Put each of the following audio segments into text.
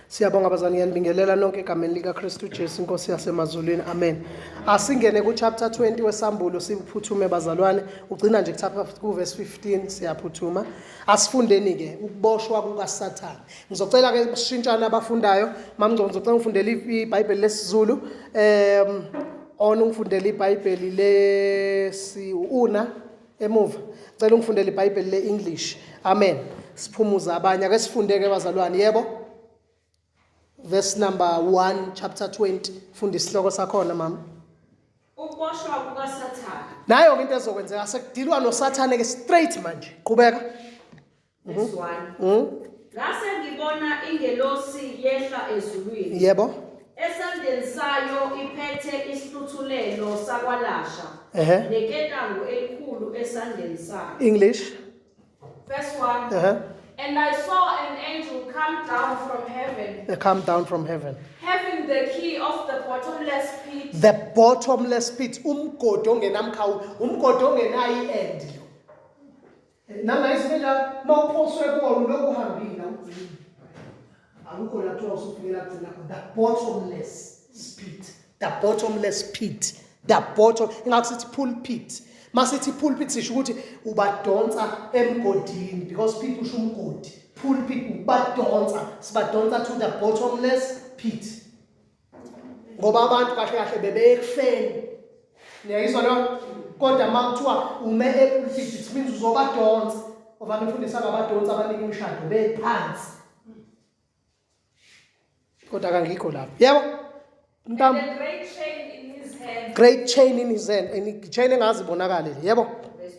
Siyabonga bazali, ngiyanibingelela nonke egameni likaKristu Jesu inkosi yasemazulwini. Amen. Asingene ku chapter 20 wesambulo siphuthume bazalwane. Ugcina nje ku verse 15 siyaphuthuma. Asifundeni ke ukuboshwa kukaSathane. Ngizocela ke sishintshane abafundayo. Mamngcobo ngizocela ngifundele iBhayibheli lesiZulu. On ungifundele iBhayibheli lesi una emuva. Cela ungifundele iBhayibheli leEnglish. Amen. Siphumuza abanye. Ake sifunde ke bazalwane. Yebo. Verse number 1 chapter 20. Funda isihloko sakhona mama. Ukuboshwa kukaSathane. Nayo ke into ezokwenzeka sekudilwa noSathane ke straight manje. Qhubeka. Verse 1. Ngase ngibona ingelosi yehla ezulwini. Yebo. Esandleni sayo iphethe isihluthulelo sakwalasha. Neketango elikhulu esandleni sayo. English. Verse 1. And I saw an angel come down from heaven. They come down from heaven. Having the key of the bottomless pit. The bottomless pit. Umgodi ongenamkhawulo, umgodi ongenayo i-end lo. Nangayisi kanjalo, uma uphoswe kuwona ulokhu uhambile awugcini. Akukho la kuthiwa usufikela kugcina khona. The bottomless pit. The bottomless pit. The bottom, ingakho sithi pulpit. Masithi pulpit sisho ukuthi ubadonsa emgodini because pit usho umgodi. Pulpit ubadonsa, sibadonsa to the bottomless pit. Ngoba abantu kahle kahle bebeyekufeni. Niyayizwa leyo? Kodwa uma kuthiwa ume epulpit it means uzobadonsa. Ovame mfundisi ababadonsa abanika imishado bephansi. Kodwa akangikho lapho. Yebo. Mntam. And a great chain in his hand. Great chain in his hand. And chain engazi ibonakale. Yebo. Verse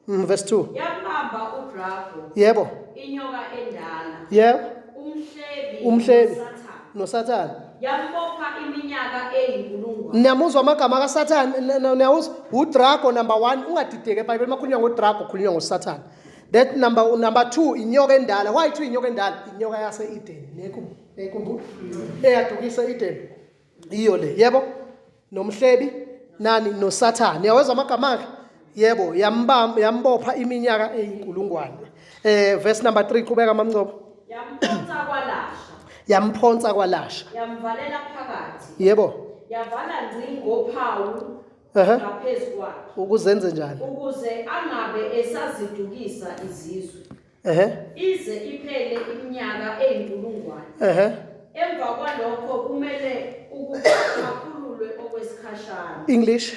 2. Verse 2. Yambamba udrago. Yebo. Inyoka endala. Yebo. Umhlebi. Umhlebi. NoSathane. Yambopha iminyaka eyinkulungwane. Niyamuzwa amagama kaSathane? Niyawuzwa? UDrago number 1 ungadideki eBhayibhelini makhulunywa ngoDrago khulunywa ngoSathane. That number 2 inyoka endala. Why kuthiwa inyoka endala? Inyoka yase-Eden. Niyikhumbula? Eyadukisa i-Eden. Iyo le. Yebo. Nomhlebi nani noSathane. Niyawezwa amagama akhe? Yebo, yambamba yambopha iminyaka eyinkulungwane. Verse number 3 qhubeka mamngcobo. Yamphonsa kwalasha. Yamphonsa kwalasha. Yamvalela phakathi. Yebo. Yavala ngci ngophawu. Ngaphezu kwakhe. Ukuze enze njani? Ukuze angabe esazidukisa izizwe. Ize iphele iminyaka eyinkulungwane. Emva kwalokho kumele ukuba akhululwe okwesikhashana. English.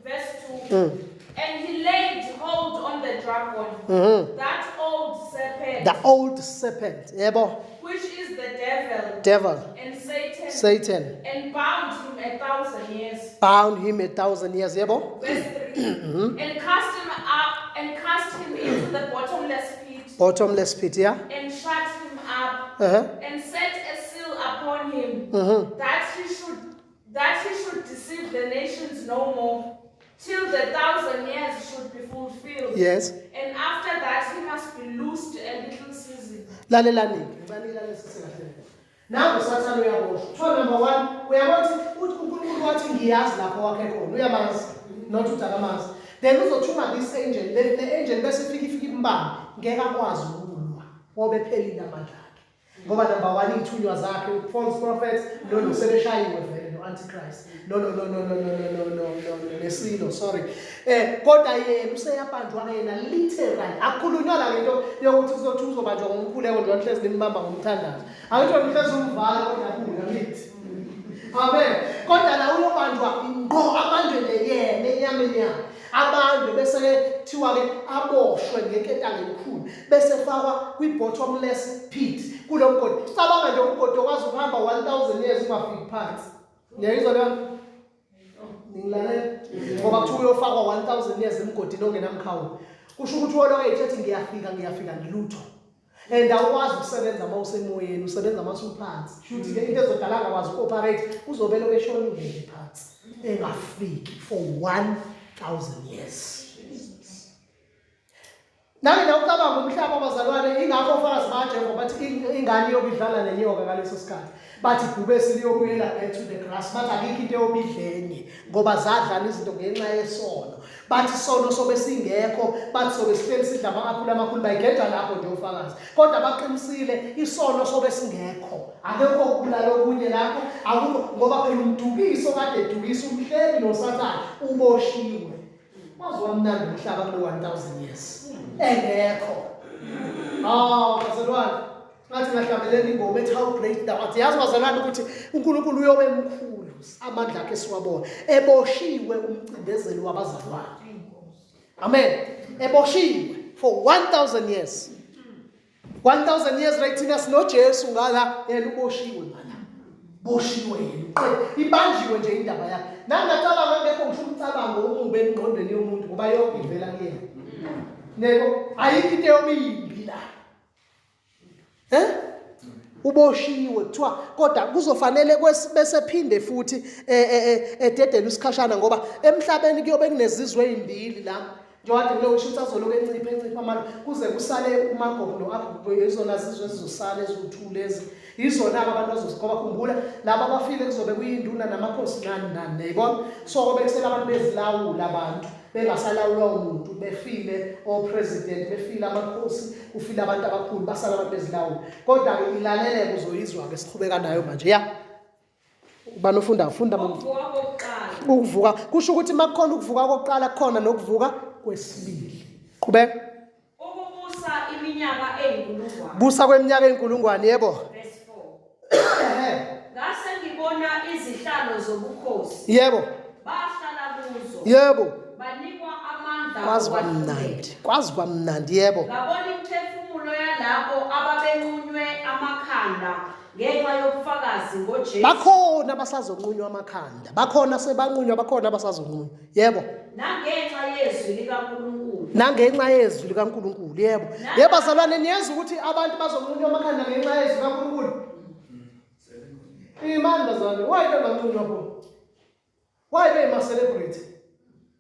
Verse 2. And he laid hold on the dragon, that old serpent. The old serpent. Yebo. Which is the devil. Devil. And Satan. Satan. And bound him 1,000 years. Bound him 1,000 years. Yebo. Verse 3. And cast him up and cast him into the bottomless pit. Bottomless pit, yeah. And shut him up. And set a seal upon him. That he should deceive the nations no more, till the 1,000 years should be fulfilled. Yes. And after that he must be loosed a little season. Lalelani, ngicela nilalesise kahle. Nangu Sathane uyaboshwa. Kuthiwa number 1, uyabona ukuthi uNkulunkulu wathi ngiyazi lapho wakhe khona, uyamazi, not ukuthi akamazi. Then uzothuma this angel, le angel bese ifika imbambe, ngeke akwazi ukulwa. Ngoba ephelile amandla akhe. Ngoba number 1 ithunywa zakhe, false prophets, no no sebeshayiwe vele no antichrist. No no no no no no no no no no nesilo, sorry. Kodwa yena useyabanjwa yena literally. Akukhulunywa la ngento yokuthi uzothi uzobanjwa ngomkhuleko nje hlezi nimbamba ngomthandazo. Awuthi mhlezi umvala kodwa kuya mithi. Amen. Kodwa la uyobanjwa ngqo abanjwe nje yena enyameni yakhe. Abanjwe bese ke kuthiwa ke aboshwe ngeketanga elikhulu bese fakwa kwi bottomless pit kulo mgodi. Cabanga nje umgodi okwazi ukuhamba 1000 years ungafiki phansi. Niyayizwa leyo? Ningilalela? Ngoba kuthiwa uyofakwa 1000 years emgodini ongenamkhawulo. Kusho ukuthi wona ethi ngiyafika ngiyafika ngilutho. And awukwazi ukusebenza uma usemoyeni, usebenza uma usuphansi. Shuthi ke into ezodala angakwazi uku-operate uzobe lokhu eshonile nje phansi. Engafiki for 1000 years. Nake nawucabanga umhlaba bazalwane ingakho ofakazi baJehova bathi ingane iyobe idlala nenyoka ngaleso sikhathi. Bathi ibhubesi liyobuyela back to the grass. Bathi akikho into eyobe idlenye ngoba zadlana izinto ngenxa yesono. Bathi isono sobe singekho, bathi sobe sihleli sidla ama-aphula amakhulu bayigeja lapho nje ofakazi. Kodwa baqinisile isono sobe singekho. Akekho ukubulala okunye lapho, akukho ngoba phela umdukiso kade edukisa umhleli noSathane uboshiwe. Waze wamnandi umhlaba kulo 1000 years. Engekho. Ah, bazalwane. Ngathi ngahlabelela ingoma ethi how great thou art. Yazi bazalwane ukuthi uNkulunkulu uyobe emkhulu, amandla akhe siwabona. Eboshiwe umcindezeli wabazalwane. Amen. Eboshiwe for 1000 years. 1000 years right thina sinoJesu ngala yena uboshiwe ngala boshiwe yena uqede ibanjiwe nje indaba yakhe nangacabanga ngekho ngisho umcabango omubi engqondweni yomuntu ngoba yonke ivela kuyena neko ayikho into eyobimbi la eh uboshiwe kuthiwa kodwa kuzofanele bese phinde futhi eh, eh, eh, ededele isikhashana ngoba emhlabeni kuyobe kunezizwe ezimbili la Njengoba kulo usho ukuthi azoloku encipha encipha amalo kuze kusale uMagogo no-Agogo izona zizwe ezizosala eziwu-two lezi yizona-ke abantu bazozigoba khumbula laba abafile kuzobe kuyinduna namakhosi nani nani neyibona so kobe kusele abantu bezilawula abantu bengasalawulwa umuntu befile o-president befile amakhosi kufile abantu abakhulu basala abantu bezilawula kodwa-ke ilaleleke uzoyizwa-ke siqhubeka nayo manje ya Ubani ofunda? Funda mama. Ukuvuka kokuqala. Ukuvuka kusho ukuthi makukhona ukuvuka kokuqala kukhona nokuvuka kwesibili. Qhubeka. Ukubusa iminyaka eyinkulungwane. Busa kweminyaka eyinkulungwane yebo. Verse 4. Ngase ngibona izihlalo zobukhosi. Yebo. Bahlala kuzo. Yebo. Banikwa amandla Kwazi kwamnandi. Kwazi kwamnandi yebo. Ngabona imiphefumulo yalabo ababenqunywe amakhanda ngenxa yobufakazi ngoJesu. Bakhona abasazonqunywa amakhanda, bakhona sebanqunywa, bakhona abasazonqunywa. Yebo. Nangenxa yezwi likaNkulunkulu. Nangenxa yezwi likaNkulunkulu, yebo. Yebo bazalwane niyezwa ukuthi abantu bazonqunywa amakhanda ngenxa yezwi likaNkulunkulu. Imani bazalwane, why benganqunywa bo? Why beyima celebrity?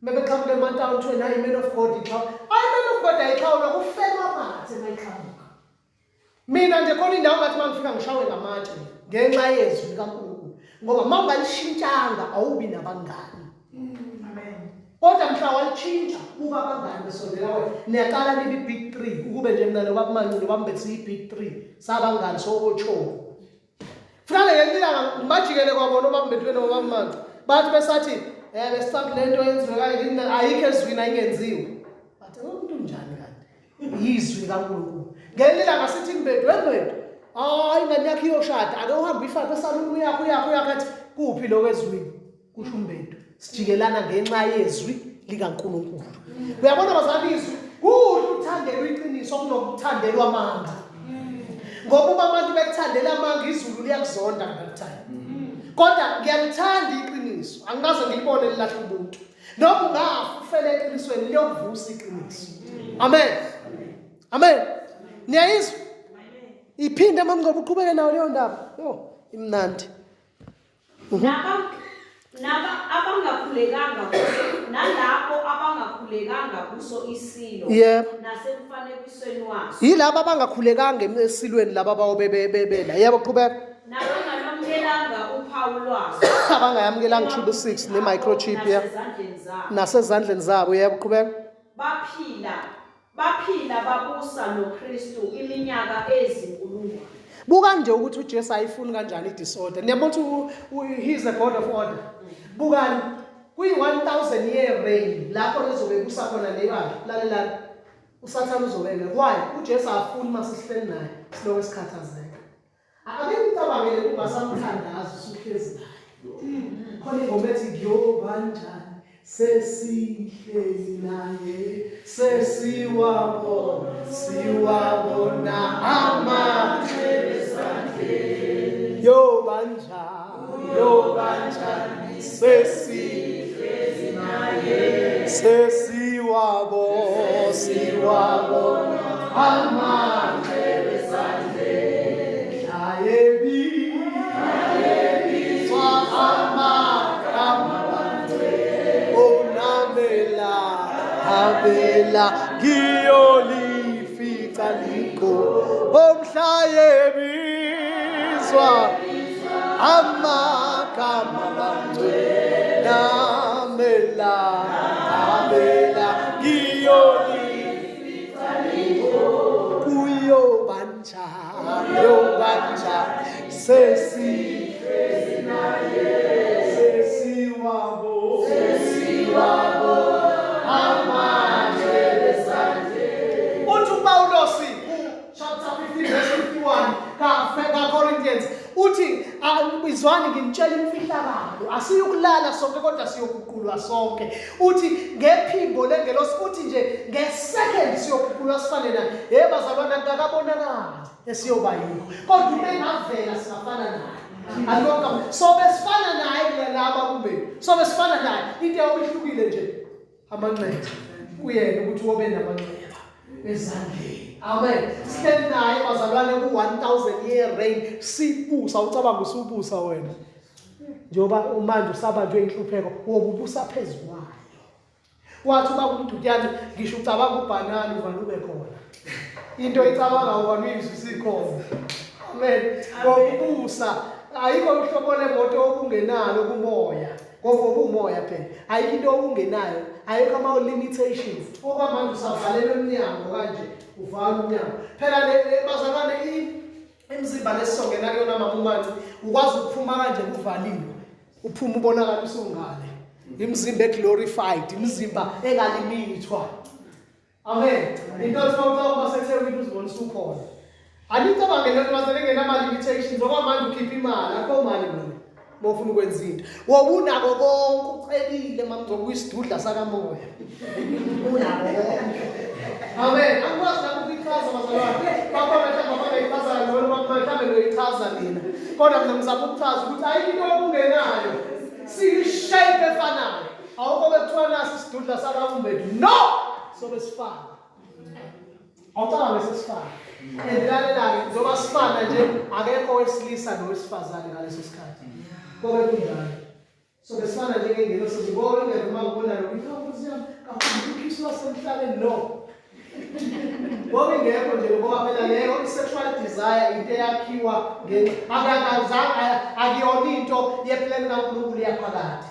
Mebeqhamuka ematown kuthiwe nayi man of God ixhawu. Ayi man of God ayixhawulwa kufelwa amathe mayiqhamuka. Mina nje khona indawo ngathi mangifika ngishawe ngamatshe ngenxa yezwi likaNkulunkulu. Ngoba uma ungalishintshanga awubi nabangani. Amen. Kodwa mhla walishintsha kuba abangani besondela wena. Niyaqala nibe big 3 ukube nje mina nobaba Manci nobaba Mbethe siyi big 3 sabangani so ochomi. Fanele ngelinye ilanga ngibajikele kwabona obambethwe nobamanci. Bathi besathi eh besicabanga lento yenziwe kanje ayikho ezwini ayingenziwe. Bathi umuntu unjani kanti? Yizwi likaNkulunkulu. Ngelinye ilanga sithi imbedwe embedwe. Hayi ingane yakho iyoshada ake uhambe uyifake esaluni uyakho uyakho uyakho athi kuphi lokho ezwini? Kusho umbedwe. Sijikelana ngenxa yezwi likaNkulunkulu. Uyabona bazali izwi kuhle ukuthandelwa iqiniso kunokuthandelwa amanga. Ngoba uma abantu bekuthandela amanga izulu liyakuzonda that time. Kodwa ngiyalithanda iqiniso, angikaze ngilibone lilahla ubuntu. Noma ungafa ufele eqinisweni liyokuvusa iqiniso. Amen. Amen. Niyayizwa? Iphinde mamngcobo uqhubeke nayo leyo ndaba. Yo, imnandi. Naba naba abangakhulekanga kuso nalabo abangakhulekanga kuso isilo Yebo. nasemfanekisweni waso Yilaba abangakhulekanga esilweni laba bawo bebela. Yebo qhubeka. nabangalwamukelanga uphawu lwaso Abangayamukelanga 666 ne microchip ya nasezandleni zabo nasezandleni zabo yebo qhubeka. baphila Baphila babusa noKristu iminyaka eyizinkulungwane. Buka nje ukuthi uJesu ayifuni kanjani i-disorder. Niyabona ukuthi he is a God of order. Bukani kwi-1000 year reign lapho lizobe kusa khona nebandla. Lalelani. USathane uzobe ngekho. Why? UJesu afuni uma sisihleli naye silokhu sikhathazeka. Ake ngicabangele kungasamthandazi usuhlezi naye. Khona ingoma ethi kuyoba njani sesihlezi naye sesiwabona siwabona amaxhebe esandleni yoba njani yoba njani sesihlezi naye sesiwabo siwabona amaxhebe Abela ngiyoli Sebebizwa amagama bangcwele namela namela ngiyoli kuyobanjani yobanjani sesihlezi naye sesiwabo sesiwabo amanje esandleni. Uthi uPawulosi ku chapter 15 verse 51 kaCorinthians uthi izwani nginitshela imfihlakalo, asiyukulala sonke kodwa siyoguqulwa sonke. Uthi ngephimbo lengelosi, uthi nje ngesecond siyoguqulwa sifane naye. Hey bazalwane, akakabonakali esiyoba yikho, kodwa uma engavela singafana naye. Alokho sobe sifana naye kulaba kumbe sobe sifana naye, into eyobe ihlukile nje amanxeba kuyena ukuthi wobe namanxeba ezandleni. Amen. Sihleli naye bazalwane ku-1000 year reign sibusa. Ucabanga usubusa wena njengoba manje usabanjwe inhlupheko, wobubusa phezu kwayo. Wathi uba umdutyane ngisho ucabanga ubhanana uvane ube khona, into icabanga uvane uyizwe isikhona. Amen. Ngokubusa ayikho uhlobo lemoto okungenalo kumoya, ngoba ubumoya phela, ayikho into okungenayo, ayikho ama-limitations. Okwamanje usavalelwe emnyango kanje, uvala umnyango phela. Bazalwane, imizimba lesisongena kuyona mamumanci ukwazi ukuphuma kanje kuvaliwe, uphuma ubonakala usungale. Imizimba eglorified, imizimba engalimithwa. Amen. Into ethi mawucabanga useThekwini uzibona usukhona. Anicabange lento mazele engenama-limitations. Okwamanje ukhipha imali, akho mali mina uma ufuna ukwenza into. Wobunako konke, ucebile mamngcobo, kuyisidudla sakamoya, unako konke. Amen. Angikwazi nami ukuyichaza bazalwane, bakhona mhlawumbe abangayichaza kangcono, mhlawumbe noyichaza nina, kodwa mina ngizama ukuchaza ukuthi ayikho into okungenayo, siyishape efanayo. Awukho bekuthiwa nasi isidudla sakaUmbethu, no, sobe sifana. Awucabange sesifana. And lalela-ke, njengoba sifana nje, akekho owesilisa nowesifazane ngaleso sikhathi, kobe kunjalo, so besifana njengengelosi. Ngoba ingeve uma ngibona lo ngithi, "Nkosi yami, kakhulu uKristu wasemhlabeni." No, ngoba ingekho nje, ngoba phela leyo i-sexual desire into eyakhiwa akuyona into yeplan kaNkulunkulu yaphakade.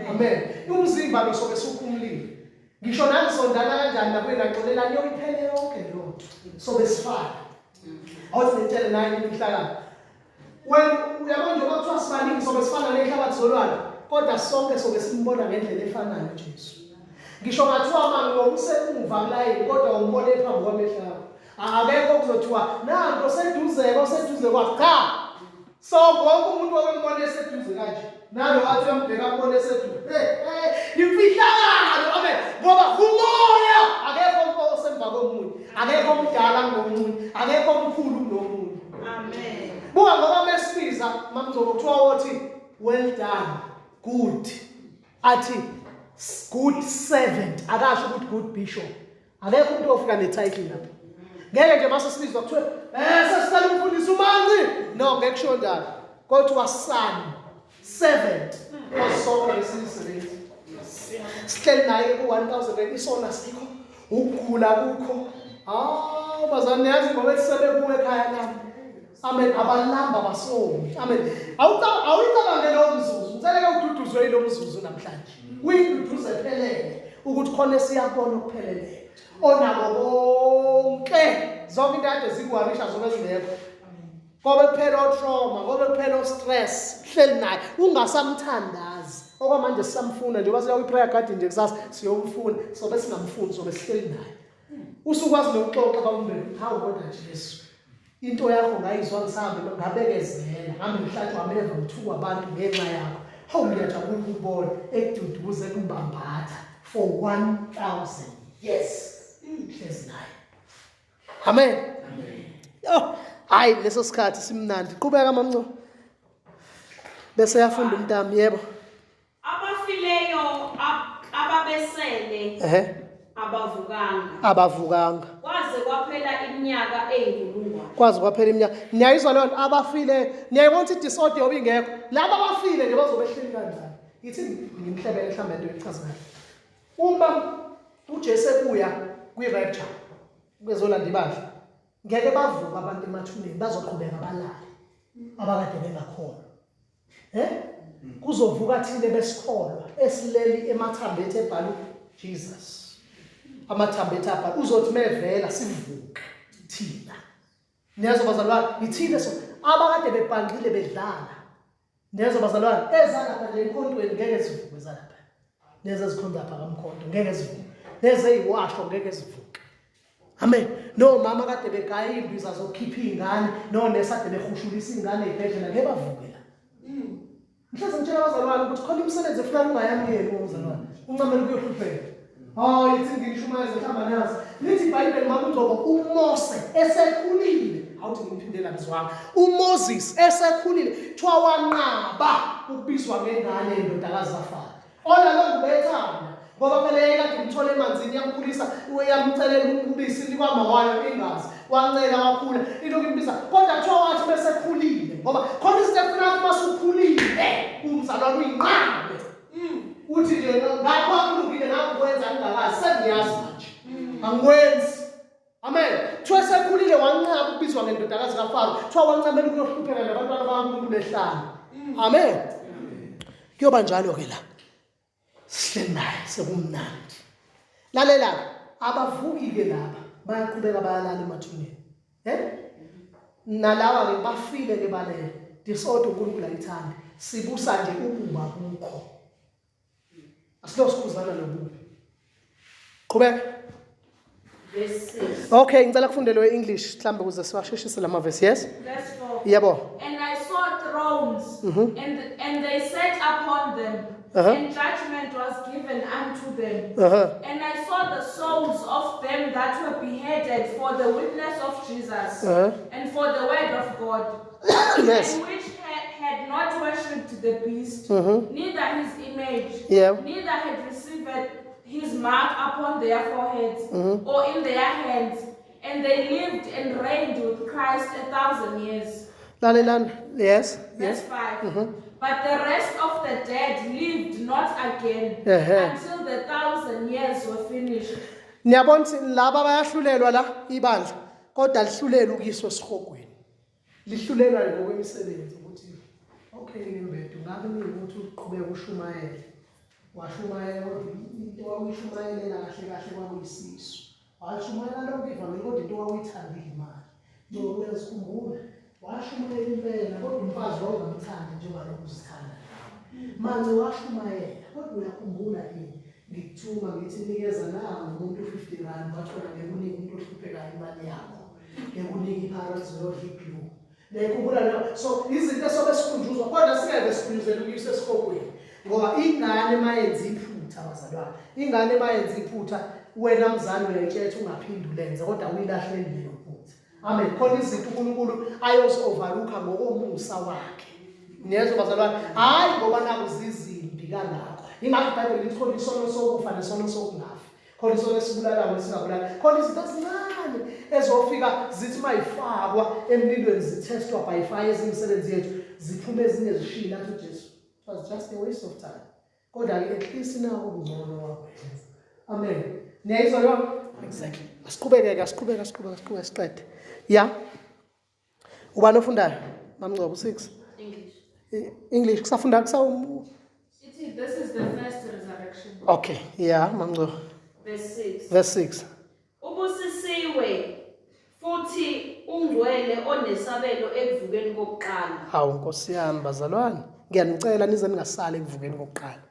Amen. Umzimba lo sobe sukhumulile, ngisho nanisondana kanjani nakuye naxolelani, yoyiphele yonke leyo nto, sobe sifana. Awuthi ngitshele naye imfihlakalo. Wena uyabona, njengoba kuthiwa sibaningi sobe sifana ney'hlabathi zolwandle, kodwa sonke sobe simbona ngendlela efanayo uJesu. Ngisho ngathiwa mangiloku usemuva kulayini, kodwa umbone phambi kwamehlo akho. Akekho kuzothiwa nanto seduzeko seduze kwakho, cha. So wonke umuntu wabembona eseduze kanje, nalo wathi uyambheka ambone eseduze. Hey, imfihlakalo. Amen. Ngoba umoya, akekho osemva komunye, akekho omdala kunomunye, akekho omkhulu kunomunye. Amen. Buka, ngoba mesibiza mamngcobo kuthiwa wothi, "Well done, good," athi, "good servant." Akasho ukuthi good bishop. Akekho umuntu ofika netitle lapho. Ngeke nje mase sibizwa kuthiwe sesicela umfundisi uManci, no, ngeke kusho njalo, kodwa son, servant, osonke lesisebenzi sihleli naye ku-1000. Isona sikho, ukugula kukho. Hawu bazalwane, yazi ngoba esebe kuwe ekhaya lami. Amen. Abalamba basomi. Amen. Awuyicabange lowo mzuzu. Ngicela ke ududuzwe yilo mzuzu namhlanje, uyinduduzo ephelele ukuthi khona esiyakubona okupheleleyo, onako konke, zonke into kade zikuwarisha zobe zingekho, kobe kuphela o-trauma, kobe kuphela o-stress. Hleli naye ungasamthandazi. Okwamanje sisamfuna, njengoba siya kwi-prayer garden nje kusasa siyomfuna, sobe singamfuni, sobe sihleli naye, usukwazi nokuxoxa bawumbeni. Hawu kodwa Jesu, into yakho ngayizwa ngisahambe, ngabekezela, ngambe ngihlatshwa ameva, ngithukwa abantu ngenxa yakho. Hawu, ngiyajabula ukubona ekududuza, ekumbambatha for 1000 years, hlezi naye. Amen. Oh hayi, leso sikhathi simnandi. Qhubeka mamnco, bese yafunda umntami. Yebo. Abafileyo ababesele abavukanga. Abavukanga. Kwaze kwaphela iminyaka eyinkulungwane. Kwaze kwaphela iminyaka. Niyayizwa leyo nto? Abafile, niyayibona ukuthi i-disorder yobe ingekho. Laba abafile nje bazobe behleli kanjani? Ithi ngimhlebele mhlawumbe into echaza kahle. Uma uJesu ebuya kwi-rapture, bezolanda ibandla, ngeke bavuka abantu emathuneni, bazoqhubeka balale. Abakade bengakholwa. Eh? Kuzovuka thina besikholwa esileli emathambethe ebhala Jesus. Amathambethe abhala uzothi mevela sivuke thina. Niyezwa bazalwane, yithina so abakade bebhanqile bedlala. Niyezwa bazalwane, ezalapha nje enkontweni ngeke zivuke zalapha. Lezi ezikhonza lapha kamkhonto ngeke zivuke. Lezi eziwasho ngeke zivuke. Amen. Nomama kade begaya imbiza zokukhipha izingane, nonesi kade behushulisa izingane ezibhedlela ngeke bavuke la. Ngihlezi ngitshela abazalwane ukuthi khona imisebenzi efuna ungayamukeli umzalwane. Uncamela ukuyohlupheka. Hayi ithi ngishumayeza mhlawumbe nazi. Lithi iBhayibheli mama uNgcobo uMose esekhulile. Awuthi ngimphindela ngizwanga. UMoses esekhulile kuthiwa wanqaba ukubizwa ngengane yendodakazi kaFaro. All along ubethanda ngoba phela yayikade imthole emanzini yamkhulisa yamcelela ubisi likwama wayo ingazi wancela wakhula into kimbiza kodwa kuthiwa wathi mesekhulile ngoba khona izinto efuna ukuthi masukhulile umzalwane uyinqabe uthi nje ngakho akulungile ngakwenza ngingakazi sengiyazi manje angikwenzi. Amen. Kuthiwa esekhulile wanqaba ukubizwa ngendodakazi kaFaro. Kuthiwa wancamela ukuyohlupheka nabantwana bakaNkulunkulu ehlane. Amen. Kuyoba njalo ke la. Sihleli naye sekumnandi. Lalela abavuki ke laba bayaqhubeka bayalala emathuneni. Eh? Nalawa ke bafile ke balele. Disorder uNkulunkulu ayithandi. Sibusa nje ukuba kukho. Asilo sikhuzana nobubi. Qhubeka. Verse 6. Okay, ngicela kufundelwe English mhlambe ukuze siwasheshise lama verse. Yes? Verse 4. Yebo. And I saw thrones, and they sat upon them, and judgment was given unto them. And I saw the souls of them that were beheaded for the witness of Jesus and for the word of God. Yes. And which had not worshipped the beast, neither his image, neither had received his mark upon their foreheads or in their hands. And they lived and reigned with Christ 1,000 years. Lalelani. Yes. Verse Yes. 5. But the rest of the dead lived not again until the 1,000 years were finished. Niyabona ukuthi laba bayahlulelwa la ibandla kodwa lihlulelwa ukuyiswa esihogweni. Lihlulelwa ngokwemisebenzi ukuthi okay ngembedu ngabe niyukuthi uqhubeka ushumayele. Washumayela kodwa into wawuyishumayelela kahle kahle kwakuyisisu. Washumayela lonke ivangeli kodwa into wawuyithandile imali. Njengoba uyazikhumbula washumayela impela kodwa umfazi wawungamthandi njengalokhu uzithanda. Manje washumayela kodwa uyakhumbula yini ngikuthuma ngithi nikeza na umuntu 50 rand wathola ngeke unike umuntu ohluphekayo imali yakho. Ngeke unike iPirates uyodla iblue. Niyayikhumbula leyo? So izinto esobe sikhunjuzwa kodwa singeke sikhunjuzele ukuyisa esihogweni. Ngoba ingane mayenza iphutha bazalwane. Ingane mayenza iphutha wena mzali uyayitshetha ungaphinde ulenze kodwa uyilahleli lelo phutha. Amen. Khona izinto uNkulunkulu ayozi-overlooka ngokomusa wakhe. Niyezwa bazalwane? Hayi ngoba naku zizimbi kangako. Ingakho iBhayibheli lithi khona isono sokufa nesono sokungafi. Khona isono esibulalayo nesingabulali. Khona izinto ezincane ezofika zithi mayifakwa emlilweni zithestwa by fire ezimisebenzi yethu ziphume ezinye zishile athi uJesu. It was just a waste of time. Kodwa ke at least nako kungcono wakwenza. Amen. Niyayizwa leyo? Exactly. Asiqhubeke asiqhubeke asiqhubeke asiqhubeke siqede. Yeah. Ubani ofundayo? Mamngcobo 6. English. English kusafunda kusa Ithi this is the first resurrection. Okay. Yeah, Mamngcobo. Verse 6. Verse 6. Ubusisiwe futhi ungcwele onesabelo ekuvukeni kokuqala. Hawu Nkosi yami bazalwane, ngiyanicela nize ningasali ekuvukeni kokuqala.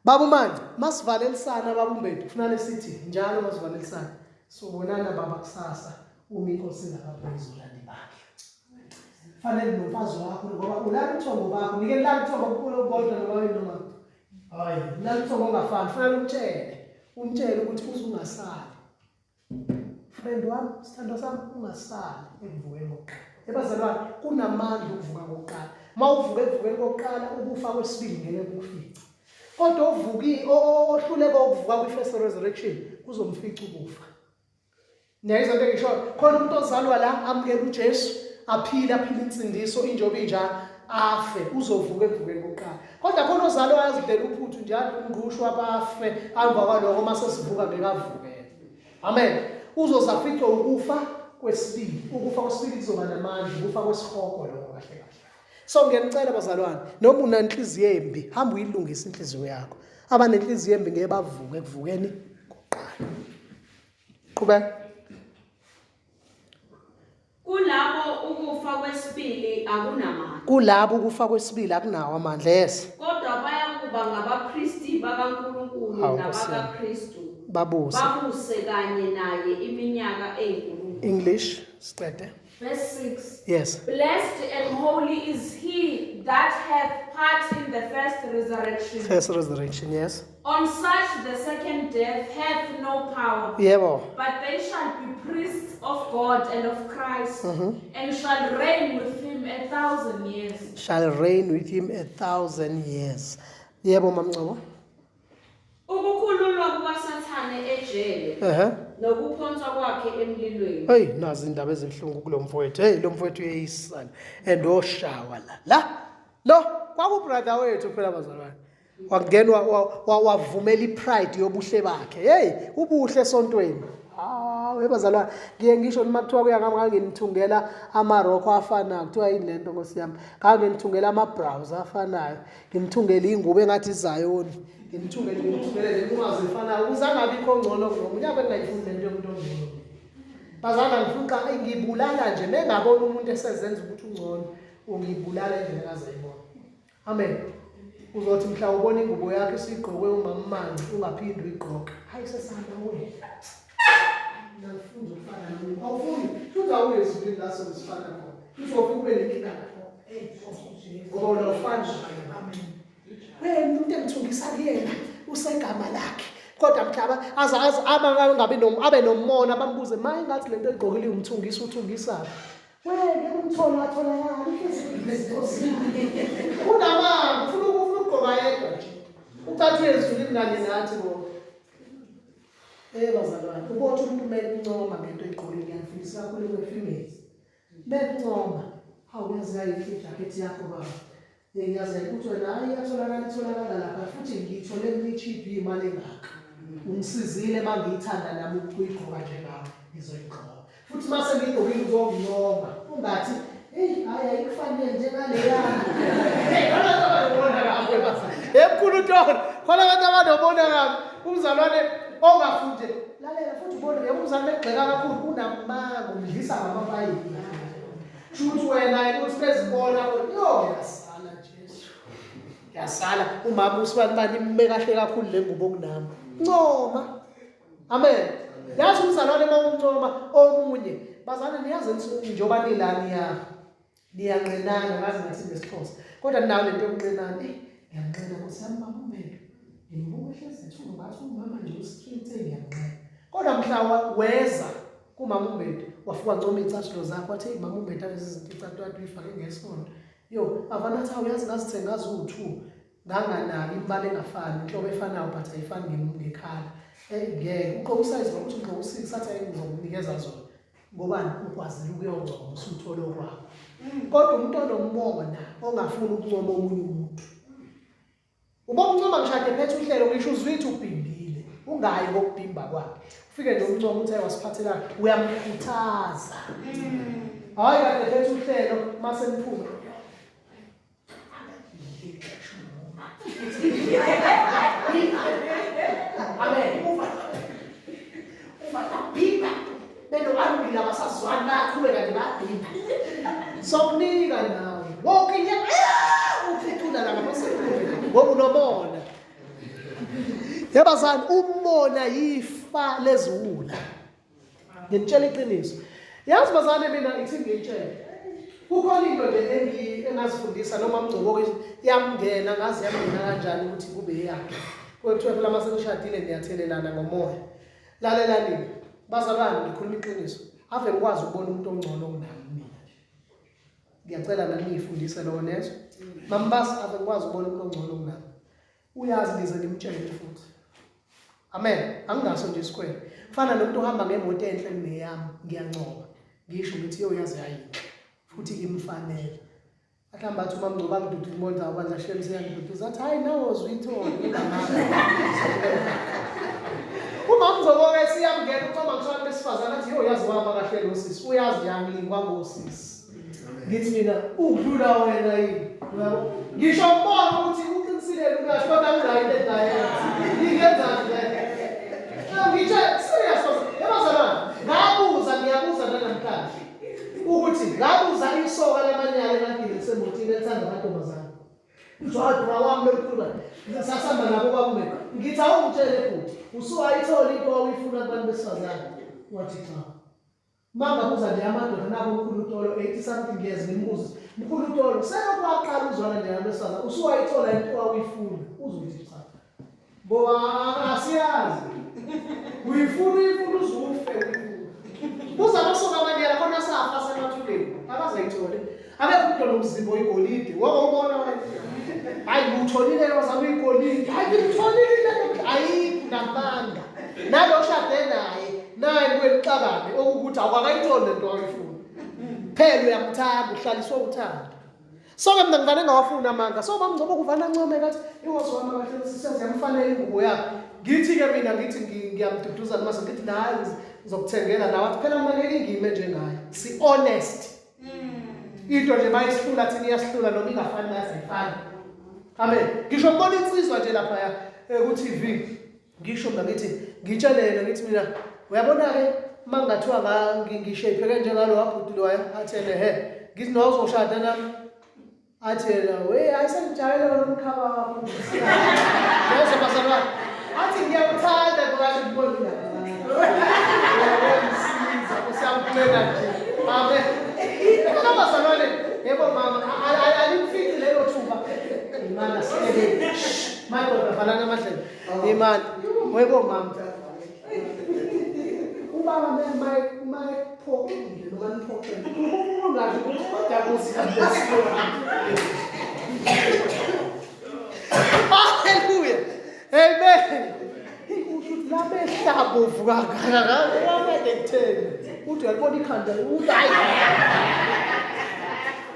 Baba manje masivalelisana baba uMbedu kufanele sithi njalo masivalelisana sobonana baba kusasa uma inkosi ingakabuyi izolanda ibandla. Fanele nomfazi wakho ngoba ulala ubuthongo bakho nike nilala ubuthongo obubodwa noma noma hayi ulala ubuthongo ongafani fanele umtshele umtshele ukuthi uze ungasali. Friend wami, sithandwa sami, ungasali ekuvukeni kokuqala. Ebazalwane, kunamandla ukuvuka kokuqala. Uma uvuka ekuvukeni kokuqala, ukufa kwesibili ngeke kukufice. Kodwa ovuki ohluleka ukuvuka kwi-first resurrection kuzomfica ukufa. Niyayizwa into engishoyo? Khona umuntu ozalwa la amukele uJesu, aphile aphile insindiso injoba injalo afe uzovuka ekuvukeni kokuqala. Kodwa khona ozalwa azidlela uphuthu njalo umngqusho abafe emva kwaloko uma sesivuka ngeke avuke. Amen. Uzoze aficwe ukufa kwesibili. Ukufa kwesibili kuzoba namandla, ukufa kwesihogo lokho kahle kahle. So ngiyanicela bazalwane, noma unenhliziyo embi, hamba uyilungise inhliziyo yakho. Abanenhliziyo embi ngeke bavuke ekuvukeni kokuqala. Qhubeka. Kulabo ukufa kwesibili akunamandla. Kulabo ukufa kwesibili akunawo amandla, yes. Kodwa bayakuba ngabapristi bakaNkulunkulu Hawu, Nkosi yami. nabakaKristu. Babuse. Babuse kanye naye iminyaka eyinkulungwane. English, siqede. Verse 6. Yes. Blessed and holy is he that hath part in the first resurrection. First resurrection, yes. On such the second death hath no power. Yebo. But they shall be priests of God and of Christ, and shall reign with him 1,000 years. Shall reign with him 1,000 years. Yebo, Mamngcobo. Ukukhululwa kukaSathane ejele nokuphonswa kwakhe emlilweni. Hey, nazi indaba ezibuhlungu kulo mfowethu. Hey, lo mfowethu uyeyisana and oshawa la. La lo kwaku brother wethu phela bazalwane. Wangena wavumela ipride yobuhle bakhe. Hey, ubuhle esontweni. Hawu bazalwane, ngiye ngisho noma kuthiwa kuya ngami nganginithungela amarokho afanayo, kuthiwa yini lento Nkosi yami. Nganginithungela ama-brows afanayo, ngimthungele ingubo engathi izayoni, ngimthungele nenqwazi efanayo ukuze angabikho ngcono kunomunye. Ave ngingayifuni lento yomuntu ongcono. Bazalwane, ngifuqa ngibulala nje mengabona umuntu esezenza ukuthi ungcono, ungibulala indlela engazayibona. Amen. Uzothi mhla ubona ingubo yakho isigqokwe umama Manci ungaphindi uyigqoke. Hayi sesihamba wena. Ngifunda ukufana nomuntu. Awufuni, futhi awuye ezulwini la sobe sifana khona. Uzofika ube nenkinga lapho. Ngoba wena awufani nabanye abantu. Wena umuntu engithungisa kuyena usegama lakhe. Kodwa mhlaba aze aze abangabi abe nomona bambuze maye ngathi lento oyigqokile umthungisa uthungisa. Wena ngeke umthole watholakala unamanga ufuna ukugqoka yedwa nje. Ucathi ezulwini kanye nathi bonke. Bazalwane, ubothi umuntu kumele uncoma ngento oyigqokile, ngiyafundisa kakhulu kwe-females. Bekuncoma, hawu yazi yayinhle ijakhethi yakho baba. Yazi ukuthi wena hayi iyatholakala itholakala lapha futhi ngiyithole kwi-cheap imali engaka. Ungisizile uma ngiyithanda nami ukuyigqoka njengawe, ngizoyigqoka. Futhi uma sengiyigqokile uzongincoma. Ungathi, hey, hayi ayikufanele njengaleya. Hey, khona abantu abanobona kabi bazalwane. Hey, mkhulu Tolo, khona abantu abanobona kabi. Umzalwane ongafundi. Lalela futhi ubone yebo umzalwane egxeka kakhulu unamanga umdlisa ngamapayipi. Shuthi wena ukuthi bezibona ukuthi yo yasala Jesu. Yasala umama usibani bani ime kahle kakhulu le ngubo kunami. Ncoma. Amen. Yazi umzalwane uma umncoma omunye, bazalwane niyazi njengoba nila niyanqenana ngazi ngathi nesiXhosa. Kodwa nayo lento yokunqenana, ngiyanqena Nkosi yami mama uMbelu. Ngimbuka ehlezi ethuka ngathi umama nje u-street ngiyanqena. Kodwa mhla weza kumama uMbelu wafika wancoma iy'cathulo zakho wathi hey mama uMbelu lezi zinto icathulo kade uyifake ngesonto. Yo, avana athi awuyazi ngazithenga ziwu-2 nganganaki imibala engafani, inhlobo efanayo but ayifani ngekhala. Ngeke ugqoke usayizi ngokuthi ugqoke u-6 athi ayi ngizokunikeza zona. Ngobani ukwazile ukuyoncoma usuthole okwakho. Kodwa umuntu onomona ongafuni ukuncoma omunye umuntu. Ubomncoma ngishade phethe uhlelo ngisho uzwithi ubhimbile. Ungayi ngokubhimba kwakhe. Ufike nje umncoma uthi ayewasiphathela uyamkhuthaza. Hayi kade phethe uhlelo mase niphume. Amen. Ufa bhimba. Beno alungile abasazwani bayaqhubeka nje bayabhimba. Sokunika nawe. Wonke inyanga uphethula la ngapha ngoba unomona. Yebazani umona yifa leziwula. Nginitshela iqiniso. Yazi bazane mina ithi ngiyitshele. Kukhona into nje engazifundisa noma Mngcobo yamngena ngazi yamngena kanjani ukuthi kube eyakhe. Kwethiwa phela mase nishadile niyathelelana ngomoya. Lalelani bazalwane ngikhuluma iqiniso. Ave ngikwazi ukubona umuntu ongcono kunami mina nje. Ngiyacela nani niyifundise lokho nezwe. Mambasi ave ngikwazi ukubona umuntu ongcono kunami. Uyazi ngize ngimtshele futhi. Amen. Anginaso nje isikwele. Kufana nomuntu ohamba ngemoto enhle kuneyami, ngiyancoma. Ngisho ngithi yo yazi yayinhle. Futhi imfanele. Ahlamba athi uma Mngcobo angiduduza imoto awubandla shem seyangiduduza athi hayi nawo uzuyithole ngingamanga. Uma Mngcobo ke siyamngena ucoma ngisho abantu besifazane. wesifazane athi yo yazi wama kahle lo sisi, uyazi yangilingwa ngosisi. Ngithi mina udlula wena yini? Uyabo? Ngisho ngibona ukuthi uqinisile uyasho kodwa anginayo into engayenza. Ngingenzani le? Ngitshe serious yabazalwane, ngabuza ngiyabuza nanamhlanje ukuthi ngabuza isoka lamanyala engagile lisemotini elithanda amantombazane. Mjwadi wami lolukhuluma sasihamba nabo kwakume ngithi awungitshele bhuti usuwayithola into owawuyifuna kubantu besifazane wathi cha mangabuza nje amadoda nabo mkhulu Tolo 80 something years ngimbuza mkhulu Tolo selokhu waqala uzwana nje nabantu besifazane usuwayithola into owawuyifuna uzothi cha ngoba asiyazi uyifuna uyifuna uzufe uyifuna buza amasoka amanyela khona safa semathuneni akazayithole akekho umuntu onomzimba oyigolide wawubona wena hayi ngutholile wazama uyigolide hayi ngimtholile ayikho namanga nalo oshade naye naye kuye nixabane okuwukuthi awukakayitholi le nto awuyifuna phela uyamthanda uhlaliswe uthando so-ke mina ngivane ngawafuni amanga so bamngcobo kuvane ancome kathi iwazwama kahle sisazi yamfanele ingubo yakhe ngithi-ke mina ngithi ngiyamduduza noma ngithi naye ngizokuthengela nawe athi phela mina ngeke ngime njengaye si-honest into nje mayisihlula thina iyasihlula noma ingafani naye ayifani amen ngisho ngibona insizwa nje laphaya ku-TV ngisho mina ngithi ngitshelele ngithi mina uyabona-ke uma ngingathiwa ngishapheke njengalo wabhuti loya athi yena he ngithi nawe uzoshada nami athi yena we hayi sengijayele wena umkhaba wakho yezwa bazalwane athi ngiyawuthanda ngoba ngibona indaba usiyamcela nje amen kodwa bazalwane yebo mama alimfici lelo thuba imana sibeke madoda valana amadlebe imani webo mama ubaba mayephoxile noma niphoxile ungazi ukuthi kodwa kuthi haleluya amen usho ukuthi labehlabovu kangaka wamede kutheni uthi uyalibona ikhanda uthi hayi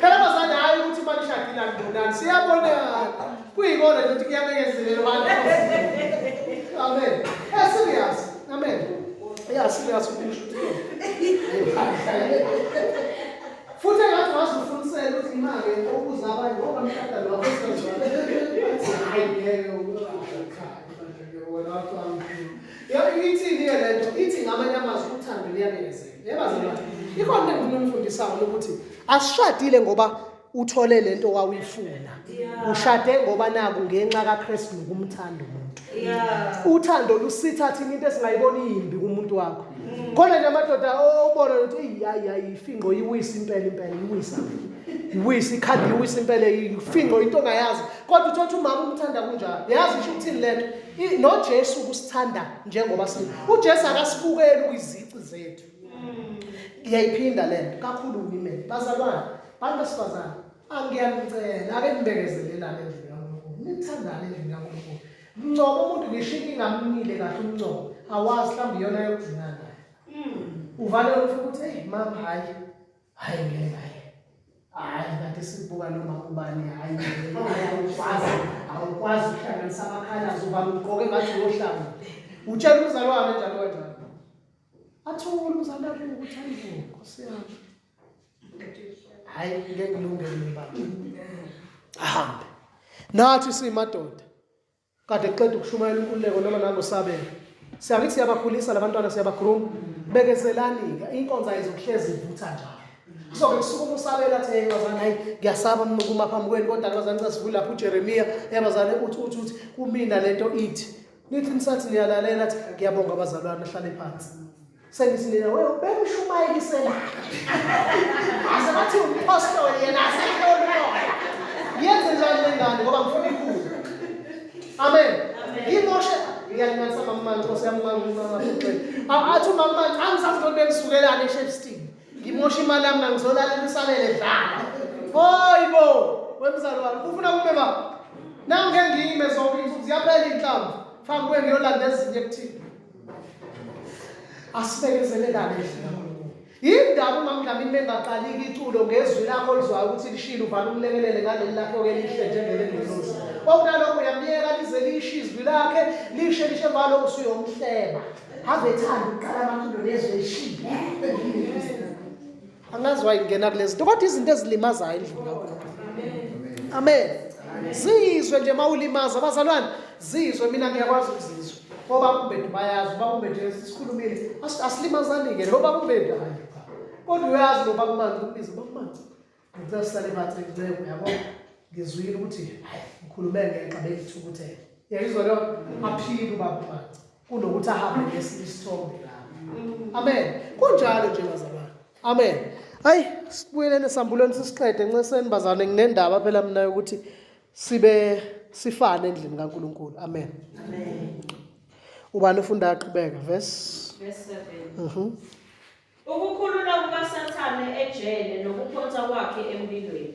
phela bazali hayi ukuthi manishadile anibonani siyabonana kuyikona nje ukuthi kuyabekezelelwa amen eh serious amen yeah serious ukusho ukuthi futhi engathi wazifunisela ukuthi imali okuza abanye ngoba mshada lo hayi ngeke ithini-ke le nto ithi ngamanye amazwi uthando luyabekezela yebazalwane ikhona into engifuna unifundisayo ukuthi asishadile ngoba uthole lento wawuyifuna ushade ngoba naku ngenxa kaKristu nokumthanda umuntu uthando lusitha thina into esingayibona imbi kumuntu wakho khona nje amadoda obona ukuthi eyi hayi hayi ifinqo iwisa impela impela iwisa iwisa ikhadi iwisa impela ifinqo into ongayazi kodwa uthothi umama umthanda kunjalo yazi isho ukuthini lento noJesu kusithanda njengoba si uJesu akasibukeli kwizici zethu ngiyayiphinda lento kakhulu women bazalwane bantu besifazane angiyanicela ake nibekezelelane endlini kaNkulunkulu nithandane endlini kaNkulunkulu mncoma umuntu ngisho ingamnile kahle umncomo awazi mhlawumbe iyona yokugcina naye uvale ufike ukuthi hey mama hayi hayi ngeke hayi hayi kade sikubuka noma ubani hayi awukwazi awukwazi ukuhlanganisa amakhala ubani ugqoke ngathi uyohlanga utshela umzalwane njalo kanjalo athule umzalwane abuke ukuthi hayi bo nkosi yami hayi ngeke ngilunge mina baba ahambe nathi simadoda kade kuqeda ukushumayela inkululeko noma nangosabela siyakithi siyabakhulisa labantwana siyabagroom bekezelani-ke inkonzo ayizokuhlezi ivutha njalo so-ke kusuka umusabela athi hey bazane hayi ngiyasaba mina ukuma phambi kwenu kodwa bazane cha sivule lapho uJeremiya yabazane uthi uthi uthi kumina lento ithi nithi nisathi niyalalela athi ngiyabonga abazalwane ahlale phansi sengithi nina we bemshumayelisela ase bathi umpostoli yena asehloli umoya ngiyenze njani le ngane ngoba ngifuna ikhulu amen ngimoshe ngiyalinganisa mammanti nkosi yami athi umammanti angisazi ukuthi bengisukelani eshepstein ngimoshe imali yami nangizolalela usalele dlala hoyi bo wemzalwane ufuna kume ba nangike ngime zonke iy'nsuku ziyaphela iy'nhlamvu faka kuye ngiyolanda ezinye kuthini asibekezelelane endlini kaNkulunkulu yindaba umamdlamini bengaqaliki iculo ngezwi lakho olizwayo ukuthi lishile uvale umlekelele ngaleli lakho ke lihle njengelengelosi okunalokho uyamyeka lize lishe izwi lakhe lishe lishe valokho usuyomhleba Ave ethanda ukuqala amaculo nezwe eshile. Angazi wayingena kulezi zinto kodwa izinto ezilimazayo endlini kaNkulunkulu. Amen. Zizwe nje mawulimaza bazalwane, zizwe mina ngiyakwazi ukuzizwa. Obaba uMbedu bayazi, ubaba uMbedu sikhulumile. Asilimazani-ke lo baba uMbedu hayi. Kodwa uyazi lo baba uManci ukubiza ubaba uManci. Ngicela sihlale phansi nceku yabo. Ngizwile ukuthi hayi ngikhulume ngenxa bengithukuthele. Uyayizwa leyo aphile ubaba uManci kunokuthi ahambe nesinye isithombe lapho. Amen. Kunjalo nje bazalwane. Amen. Hayi sibuyelene esambulweni sisiqede nceseni bazalwane nginendaba phela mina yokuthi sibe sifane endlini kaNkuluNkulu. Amen. Amen. Ubani ufunda aqhubeka verse Verse 7. Ukukhululwa kukaSathane ejele nokuphonswa kwakhe emlilweni.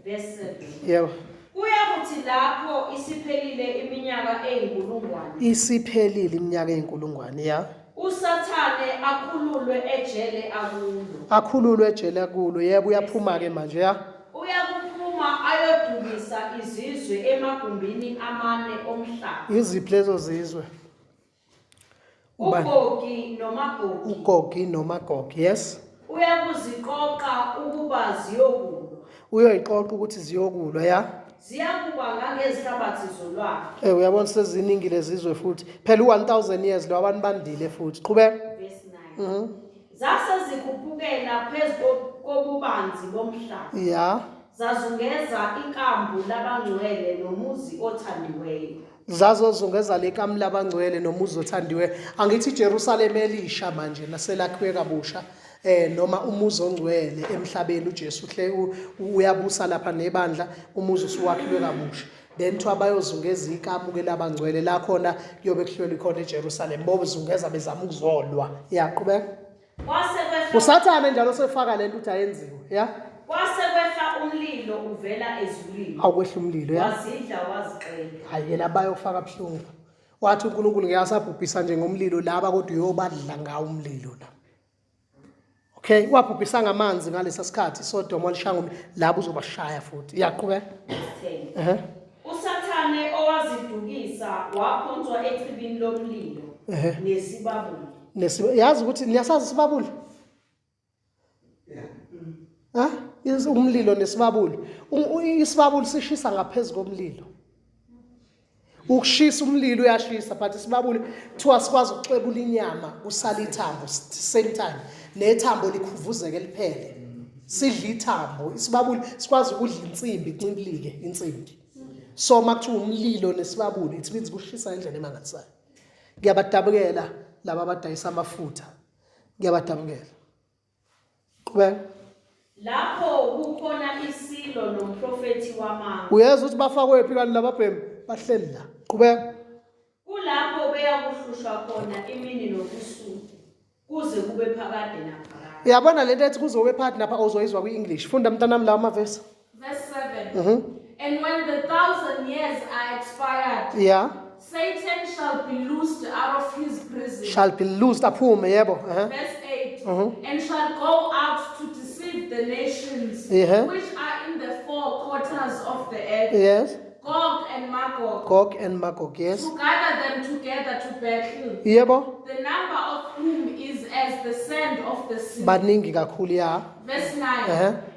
Verse 7. Yebo. Kuyakuthi lapho isiphelile iminyaka eyinkulungwane. Isiphelile iminyaka eyinkulungwane, ya. USathane akhululwe ejele akulo. Akhululwe ejele akulo, yebo uyaphuma-ke manje, ya. Uyakuphuma ayodukisa izizwe emagumbini amane omhlaba. Iziphi lezo zizwe? Ubani? UGogi noMagogi. UGogi noMagogi, yes. Uyakuziqoqa ukuba ziyokulwa. Uyoyiqoqa ukuthi ziyokulwa, ya. Ziyakuba ngangezihlabathi zolwandle. Eh uyabona seziningi lezizwe futhi. Phela u1000 years lo abantu bandile futhi. Qhubeka. Verse 9. Zase zikhuphukela phezu kobubanzi bomhlaba. Ya. Zazungeza ikambu labangcwele nomuzi othandiweyo. Zazozungeza lekamu labangcwele nomuzi othandiweyo. Angithi iJerusalema elisha manje naselakhiwe kabusha noma umuzi ongcwele emhlabeni uJesu hle uyabusa lapha nebandla umuzi usuwakhiwe kabusha. Then kuthiwa bayozungeza ikamu ke labangcwele la khona kuyobe kuhlwelwe khona eJerusalem. Bozungeza bezama ukuzolwa. Yaqhubeka. Kwase kwehla uSathane njalo sefaka lento ukuthi ayenziwe ya. Kwase kwehla umlilo uvela ezulwini. Awukwehla umlilo ya. Wazidla waziqeda. Hayi yena bayofaka buhlungu. Wathi uNkulunkulu ngeke asabhubhisa nje ngomlilo laba kodwa uyobadla ngawo umlilo la. Okay, wabhubhisa ngamanzi ngalesa sikhathi iSodoma walishaya ngomlilo laba uzobashaya futhi. Iyaqhubeka. USathane owazidukisa waphonswa echibini lomlilo nesibabuli. Yazi ukuthi niyasazi isibabuli? Ha? Umlilo nesibabuli. Isibabuli sishisa ngaphezulu komlilo. Ukushisa umlilo uyashisa but isibabuli kuthiwa sikwazi ukuxebula inyama kusala ithambo same time nethambo likhuvuzeke liphele. Sidla ithambo isibabuli sikwazi ukudla insimbi incibilike insimbi. So makuthiwa umlilo nesibabuli it means kushisa indlela emangalisayo. Ngiyabadabukela laba abadayisa amafutha. Ngiyabadabukela. Qhubeka. Lapho kukhona isilo nomprofethi wamanga. Uyezwa ukuthi bafakwephi kanti lababhemi bahleli la. Qhubeka. Kulapho beyakuhlushwa khona imini nobusuku kuze kube phakade naphakade. Uyabona lento ethi kuze kube phakade napha awuzoyizwa kwi-English. Funda mntanami lawo mavesi. Verse 7. And when the 1,000 years are expired, Yeah. Satan shall be loosed out of his prison. Shall be loosed aphume yebo. Verse 8. And shall go out to deceive the nations which are in the four quarters of the earth. Yes. Gog and Magog. Gog and Magog, yes. To gather them together to battle. Yebo. The number of whom is as the sand of the sea. Baningi kakhulu ya. Verse 9.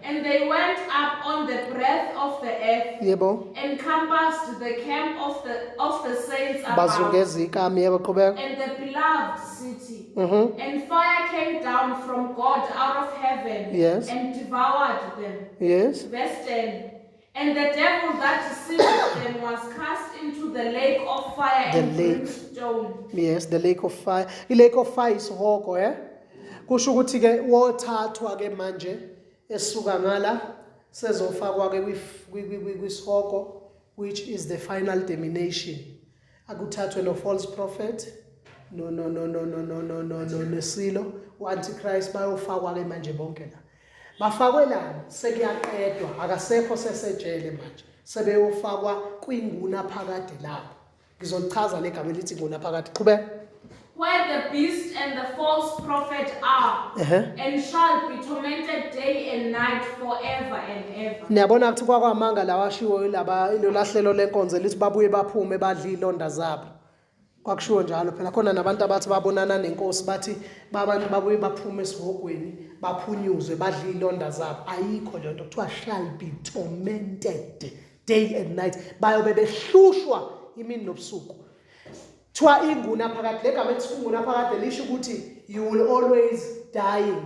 And they went up on the breadth of the earth. Yebo. And compassed the camp of the saints about. Bazungeza ikami yebo qhubeka. And the beloved city. And fire came down from God out of heaven. Yes. And devoured them. Yes. Verse 10. And the devil that deceived them was cast into the lake of fire The and lake. brimstone. Yes, the lake of fire. I lake of fire isihogo eh. Kusho ukuthi ke wothathwa ke manje esuka ngala sezofakwa ke kwisihogo which is the final termination. Akuthathwe no false prophet no no no no no no no no no nesilo uantichrist bayofakwa ke manje bonke la. Bafakwe lana sekuyaqedwa akasekho sesejele manje sebeyofakwa kwinguna phakade lapho. Ngizolichaza legama elithi nguna phakade. Qhubeka. Where the beast and the false prophet are, and shall be tormented day and night forever and ever. Niyabona ukuthi kwakwamanga lawa ashiwo laba ilolahlelo lenkonzo elithi babuye baphume badle ilonda zabo. Kwakushiwo njalo phela khona nabantu abathi babonana nenkosi bathi babantu babuye baphume esihogweni baphunyuzwe badle ilonda zabo. Ayikho leyo nto, kuthiwa shall be tormented day and night, bayobe behlushwa imini nobusuku. Kuthiwa inguna phakade, legama elithi inguna phakade lisho ukuthi you will always dying,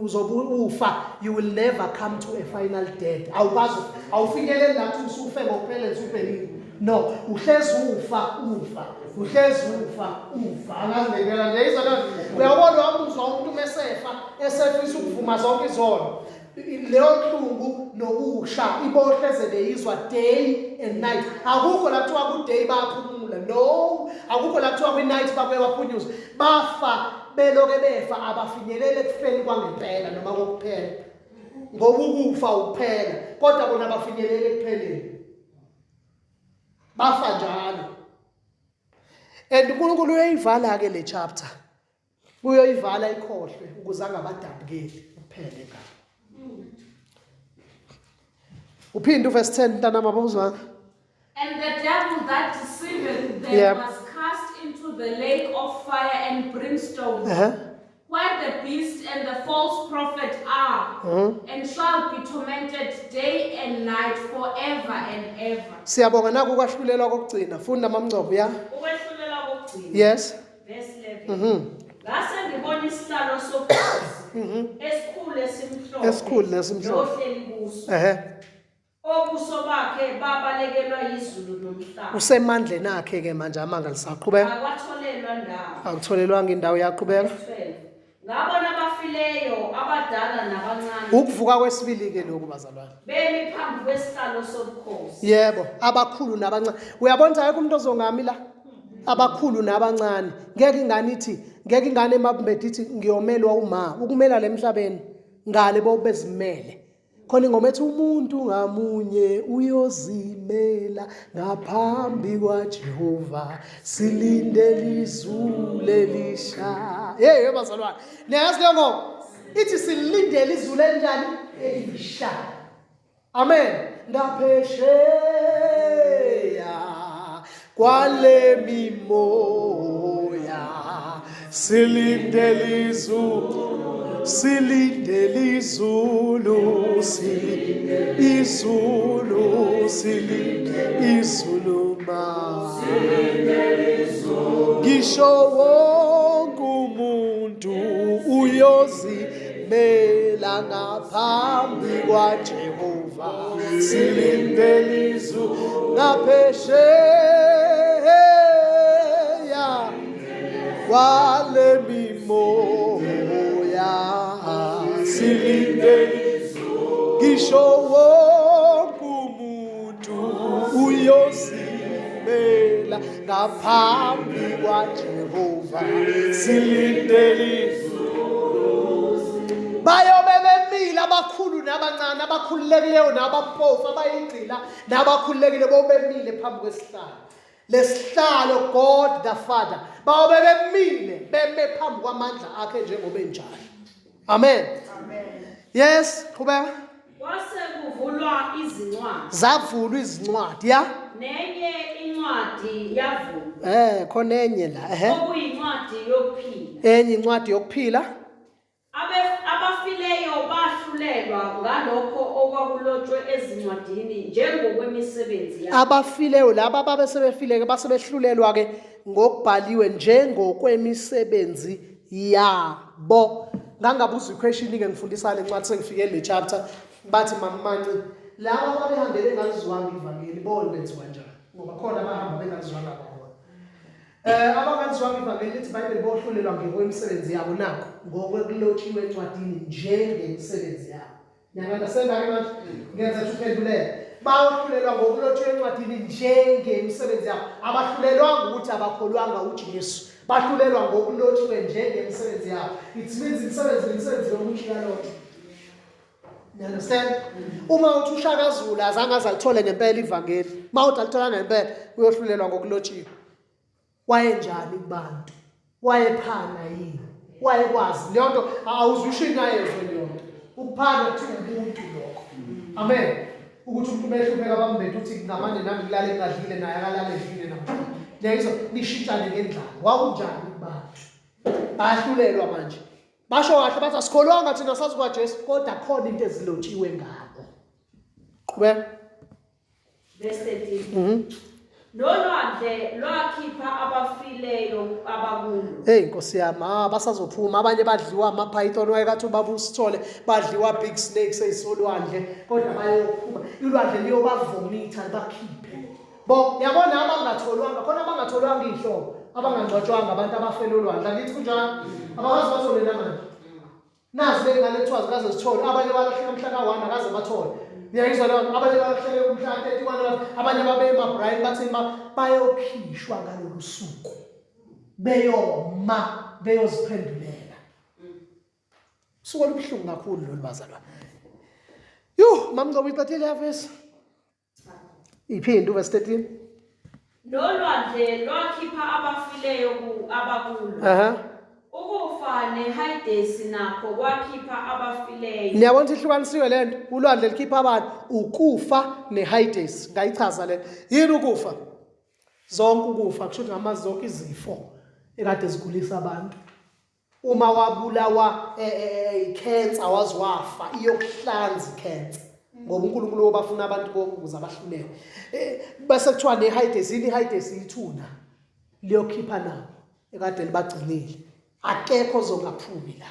uzobe ufa, you will never come to a final death. Awukwazi, awufinyeleli lapho usufe ngokuphelele, usuphelile. No, uhlezi ufa, ufa, uhlezi ufa, ufa. Angazi ngempela nje izona. Uyabona wamuzwa umuntu mesefa esefisa ukuvuma zonke izono. Leyo nhlungu nokusha ibohleze beyizwa day and night. Akukho la kuthiwa ku day bayaphumula. No, akukho la kuthiwa kwi night babuye baphunyuzwe. Bafa beloke befa, abafinyelele ekufeni kwangempela noma kokuphela. Ngoba ukufa ukuphela, kodwa bona bafinyelele ekupheleni. Bafa njalo. And uNkulunkulu uyayivala ke le chapter. Uyoyivala ikhohlwe ukuze angabadabukeli kuphele ngabo. Uphinde uverse 10 mntanami abawuzwanga. And the devil that deceiveth them was cast into the lake of fire and brimstone, where the beast and the false prophet are, and shall be tormented day and night forever and ever. Siyabonga naku ukwahlulelwa kokugcina. Funda mamngcobo ya. Ukwahlulelwa kokugcina. Yes. Verse 11. Ngase ngibona isihlalo sobukhosi esikhulu esimhlophe. Esikhulu nesimhlophe. Nohleli kuso. Obuso bakhe babalekelwa yizulu nomhlaba. Usemandleni akhe ke manje amangalisayo. Qhubeka. Akwatholelwa ndawo. Akutholelwanga indawo, yaqhubeka. 12. Ngabona abafileyo abadala nabancane. Ukuvuka kwesibili ke lokhu bazalwane. Bemi phambi kwesihlalo sobukhosi. Yebo, abakhulu nabancane. Uyabona ukuthi akekho umuntu ozongami la. Abakhulu nabancane. Ngeke ingane ithi, ngeke ingane emabumbethe ithi ngiyomelwa uma, ukumela le emhlabeni ngale bobezimele. Khona ingoma ethi umuntu ngamunye uyozimela ngaphambi kwaJehova silinde izulu elisha. Hey bazalwane, niyazi leyo ngoma ithi silindele izulu elinjani? Elisha. Amen. Ngaphesheya kwale mimoya silindele izulu, silindele izulu, silindele izulu, silindele izulu ma, ngisho wonke umuntu uyozimela ngaphambi kwaJehova silindele izulu ngaphesheya kwale mimoya silindele ngisho wonke umuntu uyozimela ngaphambi kwaJehova silindele bayobe bemile abakhulu nabancane abakhululekileyo nabampofu abayigcila nabakhululekile bobemile phambi kwesihlalo lesihlalo God the Father bayobe bemile beme phambi kwamandla akhe njengoba enjalo. Amen. Amen. Yes, qhubeka. Kwase kuvulwa izincwadi. Zavulwa izincwadi, ya. Nenye incwadi yavulwa. Khona enye la, ehe. Okuyincwadi yokuphila. Enye incwadi yokuphila. Abafileyo bahlulelwa ngalokho okwakulotshwe ezincwadini njengokwemisebenzi yabo. Abafileyo laba ababe sebefile-ke base behlulelwa-ke ngokubhaliwe njengokwemisebenzi yabo. Ngangabuza iquestion-ke ngifundisa le ncwadi sengifike le chapter, bathi mamanci laba ababehambe bengalizwanga ivangeli bona benziwa njani? Ngoba khona abahamba bengalizwanga kwabona. Abangalizwanga ivangeli lithi iBhayibheli bohlulelwa ngokwemisebenzi yabo nakho ngokwekulotshiwe encwadini njengemisebenzi yabo. Niyangi-understand-ke manje? Ngenza ukuthi uphendulele. Bayohlulelwa ngokulotshwe encwadini njengemisebenzi yabo. Abahlulelwanga ukuthi abakholwanga uJesu. Bahlulelwa ngokulotshiwe njengemisebenzi yabo. It means imisebenzi imisebenzi yomuntu iyalotshwa. You understand? Uma uthi uShaka Zulu azange aze alithole ngempela ivangeli, uma uthi alithola ngempela uyohlulelwa ngokulotshiwe. Wayenjani kubantu? Wayephana yini? Wayekwazi leyo nto awuzusho inayezwe leyo nto. Ukuphana kuthi ubuntu lokho. Amen. Ukuthi umuntu behlupheka bambethe uthi ngamane nami ngilale ngingadlile naye akalale edlile namhlanje. Niyayizwa nishintshane ngendlala. Wakunjani kubantu? Bayahlulelwa manje. Basho kahle bathi asikholwanga thina sazi kwaJesu kodwa khona into ezilotshiwe ngabo. Qhubeka. Verse 13. Nolwandle lwakhipha abafileyo abakulo. Hey Nkosi yami, ah basazophuma abanye badliwa ama-python wayekathi ubaba usithole badliwa big snakes eyisolwandle kodwa bayophuma ilwandle liyobavomitha libakhiphe. Bo yabona abangatholwanga khona abangatholwanga iy'hlobo abangangcwatshwanga abantu abafela olwandle angithi kunjalo abakazi bathole namanje. Nazi ley'ngane kuthiwa zikaze zithole abanye balahleka mhla ka-1 akaze bathole. Niyayizwa leyo nto? Abanye balahleke umhla ka-31 abanye babe emabrayini bathi bayokhishwa ngalolu suku beyoma beyoziphendulela. Usuku olubuhlungu kakhulu lolu bazalwane. Yuh, mamngcobo uyiqedile yavesi. Iphinde uvesi 13. Nolwandle lwakhipha abafileyo ku abakulo. Aha. Ukufa neHayidesi nakho kwakhipha abafileyo. Niyabona ukuthi ihlukanisiwe le nto ulwandle likhipha abantu ukufa neHayidesi ngayichaza le nto. Yini ukufa? Zonke ukufa kusho ukuthi ngamazi zonke izifo ekade zigulisa abantu. Uma wabulawa ikhensa waze wafa iyokuhlanza ikhensa ngoba uNkulunkulu obafuna abantu bonke ukuze abahlulele. Bese kuthiwa neHayidesi yini iHayidesi ithuna liyokhipha nabo ekade libagcinile. Akekho ozongaphumi la.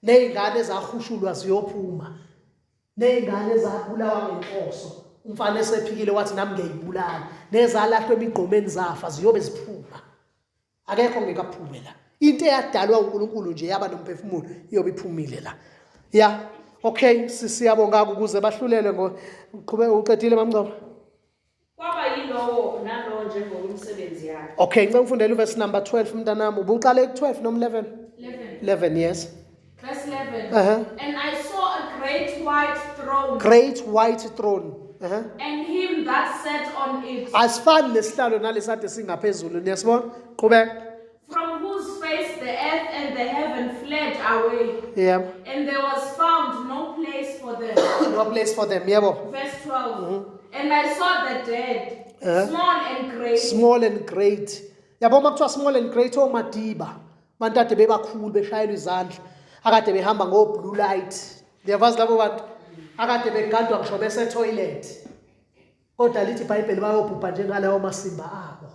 Nezingane ezahushulwa ziyophuma. Nezingane ezabulawa ngenhloso umfana esephikile wathi nami ngiyayibulala nezalahlwa emigqomeni zafa ziyobe ziphuma. Akekho ngeke aphume la. Into eyadalwa uNkulunkulu nje yaba nomphefumulo iyobe iphumile la. Ya. Okay, siyabonga ukuze bahlulelwe ngo uqhube uqedile mamngcobo. Kwaba yilowo nalowo njengokwemisebenzi yakhe. Okay, ngicela ngifundele uverse number 12 mntanami. Ubuqale ku-12 noma 11? 11. 11 yes. Verse 11. And I saw a great white throne. Great white throne. And him that sat on it. Asifani lesihlalo nalesade singaphezulu niyasibona? Qhubeka. From whose face the earth and the heaven fled away. Yebo. And there was found no place for them. No place for them. Yebo. Verse 12. And I saw the dead, small and great. Small and great. Yabo uma kuthiwa small and great omadiba. Abantu ade bebakhulu beshayelwa izandla akade behamba ngo blue light. Niyavazi labo bantu akade begadwa ngisho bese toilet. Kodwa lithi iBhayibheli bayobhubha njengalawo masimba abo.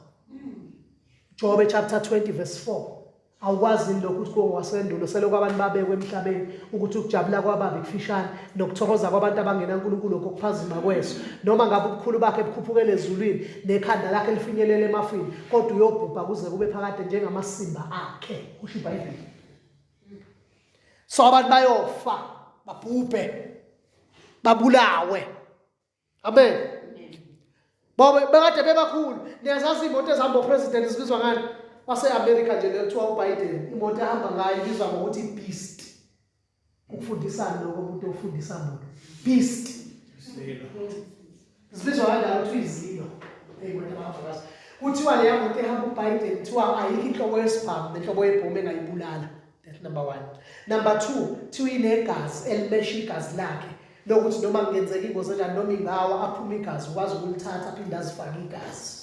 Jobe chapter 20 verse 4. Awukwazi yini lokhu ukuthi kungokwasendulo selokhu abantu babekwe emhlabeni ukuthi ukujabula kwababi kufishane nokuthokoza kwabantu abangenaNkulunkulu ngokuphazima kweso. Noma ngabe ubukhulu bakhe bukhuphukele ezulwini nekhanda lakhe lifinyelele emafini, kodwa uyobhubha kuze kube phakade njengamasimba akhe, kusho iBhayibheli. So abantu bayofa, babhubhe, babulawe. Amen. Bobe bekade bebakhulu. Niyazazi imoto ezihamba opresident zibizwa ngani? Wase-America nje le kuthiwa uBiden, imoto ehamba ngayo ibizwa ngokuthi beast. Ukufundisana lokho umuntu ofundisa muntu. Beast. Zibizwa kanjalo kuthiwa izilo. Eyimoto abahamba ngazo. Kuthiwa leya moto ehamba uBiden kuthiwa ayikho inhlobo yesibhamu nenhlobo yebhomu engayibulala. That's number 1. Number 2, kuthiwa inegazi elimesha igazi lakhe lokuthi noma kungenzeka ingozi enjani noma ingawa aphume igazi ukwazi ukulithatha aphinde azifake igazi.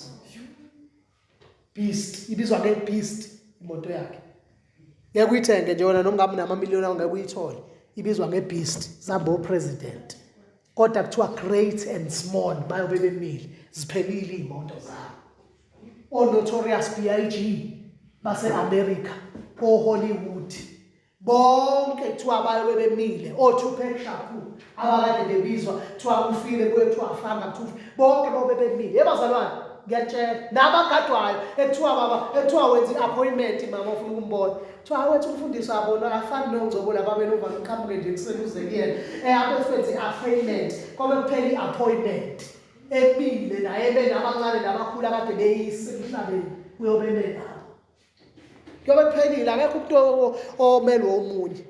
Beast, ibizwa nge-beast imoto yakhe. Ngeke uyithenge nje wena noma ngabe unamamiliyoni ngeke uyithole. Ibizwa nge-beast, zabo president. Kodwa kuthiwa great and small bayobe bemile, ziphelile iy'moto zabo. O-Notorious B.I.G. base-America, o-Hollywood bonke kuthiwa bayobe bemile, o-Tupac Shakur abakade bebizwa kuthiwa ufile kuye kuthiwa afanga kuthiwa bonke bobe bemile. Yebazalwane ngiyatshela nabagadwayo ekuthiwa baba ekuthiwa wenza i-appointment mama ufuna ukumbona kuthiwa awethu umfundisi wabona akafani nongcobo laba benovana uqhamuke nje ekuseni uze kuyena apho wenza i-appointment kobe kuphela i-appointment emile naye benabancane nabakhulu akade beyise emhlabeni uyobe nabo kuyobe kuphelile akekho umuntu omelwe omunye.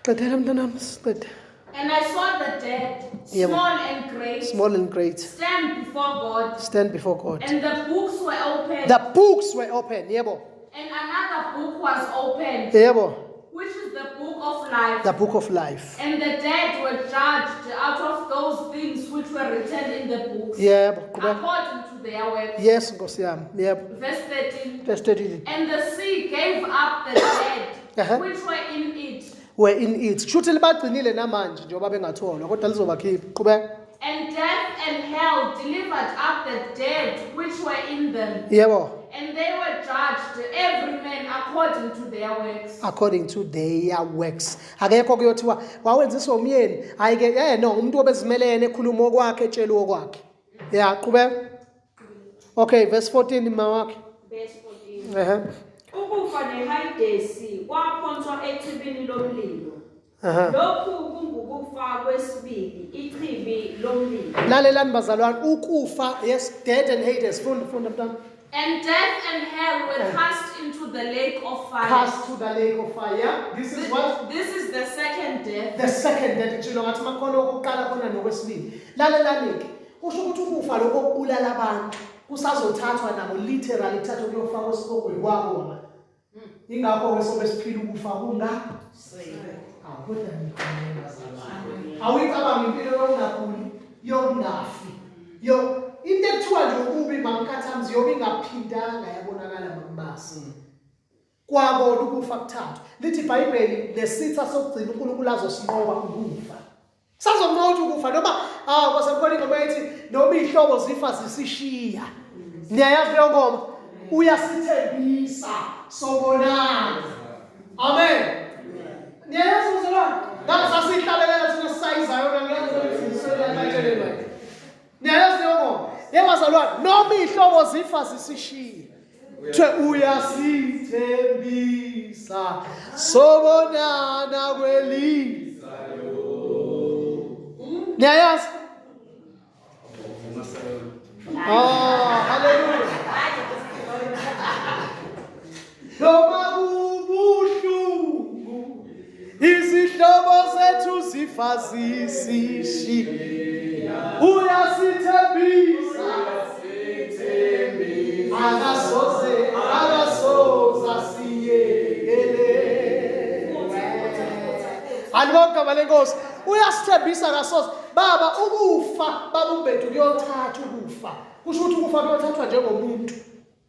Qedela mntanami siqede. And I saw the dead, small and great, small and great, stand before God. Stand before God. And the books were opened. The books were opened. Yebo. And another book was opened. Yebo. Which is the book of life. The book of life. And the dead were judged out of those things which were written in the books. Yebo. According to their works. Yes, Nkosi yami. Yebo. Verse 13. Verse 13. And the sea gave up the dead which were in it. Were in it. Shuthi libagcinile namanje njengoba bengatholwa kodwa lizobakhipha. Qhubeka. And death and hell delivered up the dead which were in them. Yebo. And they were judged, every man according to their works. According to their works. Akekho kuyothiwa wawenziswa umyeni. Hayi ke no umuntu obezimele yena ekhuluma okwakhe etshela okwakhe. Yeah, qhubeka. Okay, verse 14 ma wakhe. Verse 14. Ukufa neHayidesi kwaphonswa echibini lomlilo. Lokhu kungukufa kwesibili, ichibi lomlilo. Lalelani bazalwane, ukufa, yes, death and Hades. Funda, funda mntana. And death and hell were cast into the lake of fire. Cast to the lake of fire. This is what? This is the second death. The second death. Ngitshilo ngathi makhona okokuqala khona nokwesibili. Lalelani ke. Kusho ukuthi ukufa lokho okubulala abantu kusazothathwa nabo literally kuthathwe kuyofakwa esihogweni kwakona. Ingakho-ke sobe siphila ukufa kunga Awu kodwa nikhona bazalwane. Awuyicabangi impilo yokungaguli, yokungafi. Yo into ekuthiwa nje ububi mamkhathamzi yobe ingaphindanga yabonakala mambasi. Kwakona ukufa kuthathwa. Lithi iBhayibheli lesitha sokugcina uNkulunkulu azosinqoba ukufa. Sazonqotha ukufa noma ah kwasekhona ingoma ethi noma ihlobo zifa zisishiya. Niyayazi leyo ngoma? Uyasithembisa sobonana. Amen. Niyayazi uzalwane? Ngabe sasihlabelela thina sisayizayo ngiyazi ukuthi Niyayazi leyo ngoma? Yebo bazalwane, noma ihlobo zifa zisishiya. Kuthiwe uyasithembisa sobonana kwelizayo. Niyayazi? Ah, haleluya. Noma kubuhlungu izihlobo zethu zifa zisishiya. Uyasithembisa akasoze akasoza siyekele. Alibonke igama lenkosi. Uyasithembisa akasoze. Baba ukufa baba umbethu kuyothatha ukufa. Kusho ukuthi ukufa kuyothathwa njengomuntu.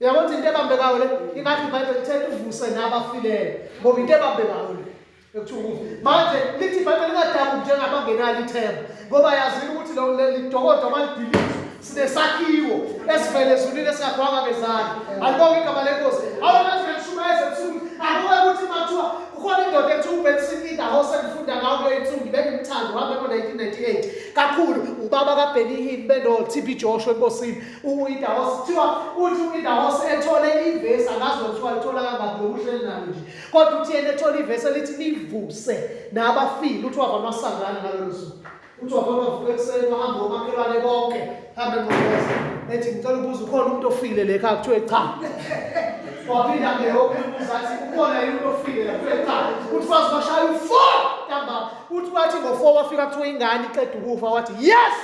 Uyabona ukuthi into ebambekayo le ingathi iBhayibheli lithe uvuse nabafileyo ngoba into ebambekayo le ekuthiwa ukufa. Manje lithi iBhayibheli lingadabuki njengabangenalo ithemba ngoba yazini ukuthi lo leli dokodo malidilizwe sinesakhiwo esivele ezulwini esingagwanga ngezandla. Alibonge igama lenkosi. Awunazi ngishumayeza ebusuku akuke ukuthi mathiwa kukhona indoda ekuthiwa uBenson Idahosa engifunda ngawo kule insuku bengimthanda uhambe ngo-1998 kakhulu ubaba kaBenny Hinn beno-TB Joshua enkosini U-Idahos kuthiwa uthi u-Idahos ethole ivesi angazi kuthiwa lithola kangaki lokuhle nalo nje kodwa uthi yena ethole ivesi elithi nivuse nabafile uthi wavama wasangana ngalolo suku uthi wavama wavuka ekuseni wahamba omakhelwane bonke hambe ngqoqoza ethi ngicela ukubuza ukhona umuntu ofile le ekhaya kuthiwe cha waphinda ngeyophi athi ukhona yini umuntu ofile la kuthiwe cha uthi kwazi bashaya u-four ntambama uthi kwathi ngo-four wafika kuthiwa ingane iqeda ukufa wathi yes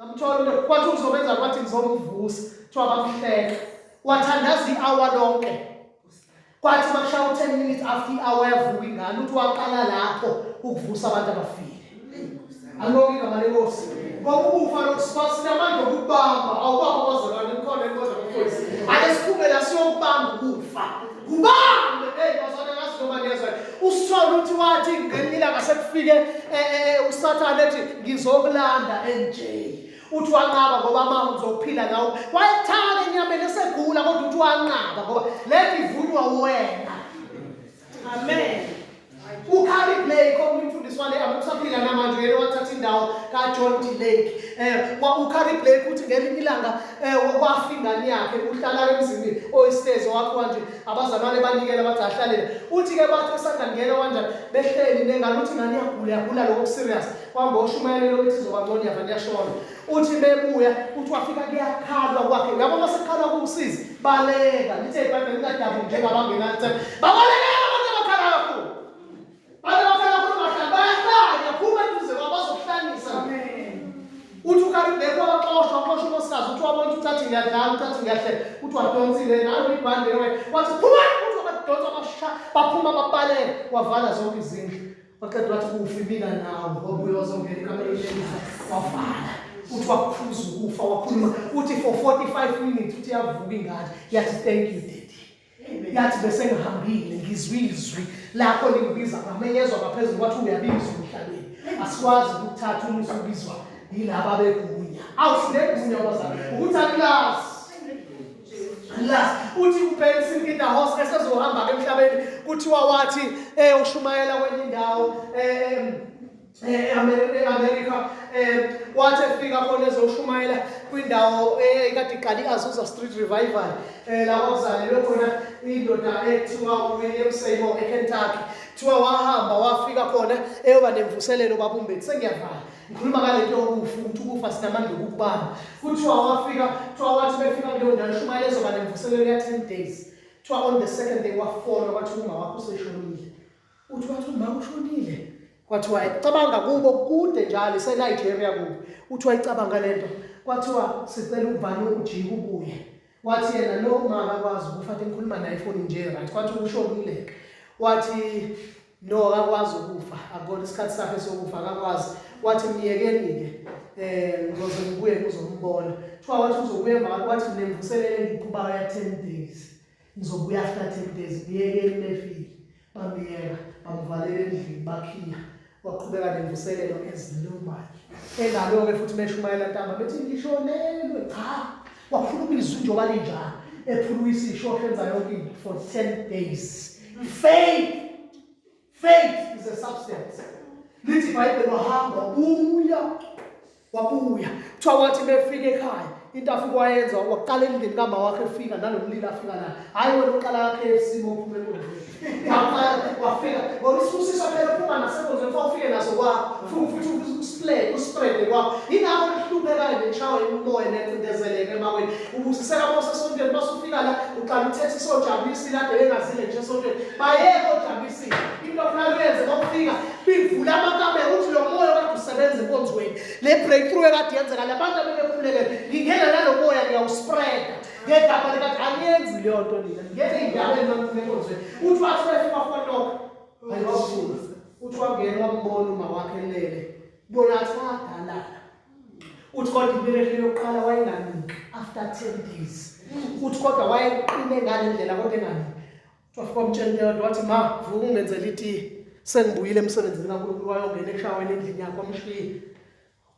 Ngamthola umuntu kwathi uzobenza kwathi ngizomvusa. Kuthiwa bamhleka. Wathandaza i-hour lonke. Kwathi makushaya u-10 minutes after i-hour yavuka ingane uthi waqala lapho ukuvusa abantu abafile. Alibonge igama lenkosi. Ngoba ukufa lokhu sinamandla okukubamba awubamba abazalwane nikhona kodwa mfowethu. Ake siphume la siyokubamba ukufa. Kubambe hey bazalwane ngazi noma niyezwa. Usithole uthi wathi ngelinye ilanga sekufike uSathane ethi ngizokulanda NJ. Uthi wanqaba ngoba ama uzophila ngawo. Wayethaka enyameni esegula kodwa uthi wanqaba ngoba lento ivunywa wena. Amen. uCarrie Blake omunye umfundisi wale amusaphila namanje uyena wathatha indawo kaJohn D Lake uCarrie Blake uthi ngelinye ilanga kwafa ingane yakhe uhlala emzini oyistezi wakhiwa nje abazalwane banikela bathi ahlalele uthi ke bathi esangangena kanjani behleli nengane uthi ingane iyagula yagula lokho serious kwamba oshumayelelo ukuthi izoba ngcono yavane yashona uthi bebuya uthi wafika kuyakhalwa kwakhe uyabo uma sekukhalwa kuwusizi baleka lithe ibhayibheli lingadabuki njengabangenalithemba babalekela abantu abakhala kakhulu abantu abakhala kakhulu bahlala bayahlanya phuma eduze kwabo bazokuhlanyisa uthi ukaribheki wabaxoshwa waxosha unkosikazi uthi wabona ukuthi ucathi ngiyadlala ucathi ngiyahleka uthi wadonsile nalo ibhande wathi phuma uthi wabadonsa basha baphuma babaleka wavala zonke izindlu waqeda wathi kufi mina nawe wabuye wazongena ekamereni wavala. Uthi wakuphuza ukufa wakhuluma uthi for 45 minutes uthi yavuka ingane yathi thank you daddy. Yathi bese ngihambile ngizwe izwi lakho lingibiza ngamenyezwa ngaphezulu kwathi uyabizwa emhlabeni. Asikwazi ukuthatha uma usubizwa yilaba begunya. Awusinegunya bazali ukuthi akilazi. La uthi uBenson Idahosa esezohamba ke emhlabeni kuthiwa wathi ushumayela kwenye indawo e-America wathi efika khona ezoshumayela kwindawo ekade iqala i-Azusa Street Revival la kwakuzalelwe khona indoda ekuthiwa uWilliam Seymour eKentucky. Kuthiwa wahamba wafika khona eyoba nemvuselelo babumbeni. Sengiyavala ngikhuluma ngale nto yokufa ukuthi ukufa sinamandla okukubamba. Kuthiwa wafika, kuthiwa wathi befika kuleyo ndawo ishumayela ezoba nemvuselelo ya 10 days. Kuthiwa on the second day wafonwa kwathiwa uma wakho useshonile. Uthi wathi uma ushonile. Kwathiwa cabanga kubo kude njalo iseNigeria kubo. Uthi wayicabanga lento. Kwathiwa sicela uvale ujike ubuye. Wathi yena no uma akakwazi ukufa athi ngikhuluma naye efonini nje right. Kwathiwa ushonile. Wathi no akakwazi ukufa, akukona isikhathi sakhe sokufa akakwazi. Wathi myekeni-ke ngizoze ngibuye ngizombona. Kuthiwa wathi uzobuya emva wathi nemvuselelo engiqhubayo ya 10 days. Ngizobuya after 10 days, myekeni mefile. Bamyeka, bamvalela endlini bakhiya. Waqhubeka nemvuselelo as normal. Engalo-ke futhi meshumayela ntamba bethi ngishonelwe cha. Wakhuluma izwi njengoba linjalo. Ephulukisa ishosha enza yonke into for 10 days. Faith. Faith is a substance. Lithi iBhayibheli wahamba wabuya wabuya. Kuthiwa wathi befika ekhaya into afika wayenza waqala endlini kama wakhe efika nalomlilo afika naye. Hayi wena uqala ka KFC mawuphuma enkonzweni. Waqala wafika ngoba isibusiso phela uphuma nasenkonzweni fa ufike naso kwakho. Futhi uspread uspread kwakho. Ingakho nihlupheka neshawa imimoya necindezeleke emaweni. Ubusiseka mose esontweni masufika la uqala uthetha isojabulisi lade bengazile nje esontweni. Bayeke ojabulisile. Into ofuna uyenze mawufika bivula amakamera uthi lo moya kade usebenza enkonzweni. Le breakthrough ekade yenzeka labantu abebekhulekela ngingena nalo moya ngiyawuspreada ngegama likathi angiyenzi leyo nto nina. Ngingena ey'ndaweni mangiphuma enkonzweni. Uthi wathi wefika wafontoka. Hayi wavula. Uthi wangena wambona uma wakhe elele. Bona athi wadalala. Uthi kodwa imiracle yokuqala wayenganuki after 10 days. Uthi kodwa wayeqine ngale ndlela kodwa enganuki. Uthi wafika wamtshela into eyodwa wathi ma vuka ungenzele itiye. Sengibuyile emsebenzini kaNkulunkulu wayongena eshaweni endlini yakhe wamshiya.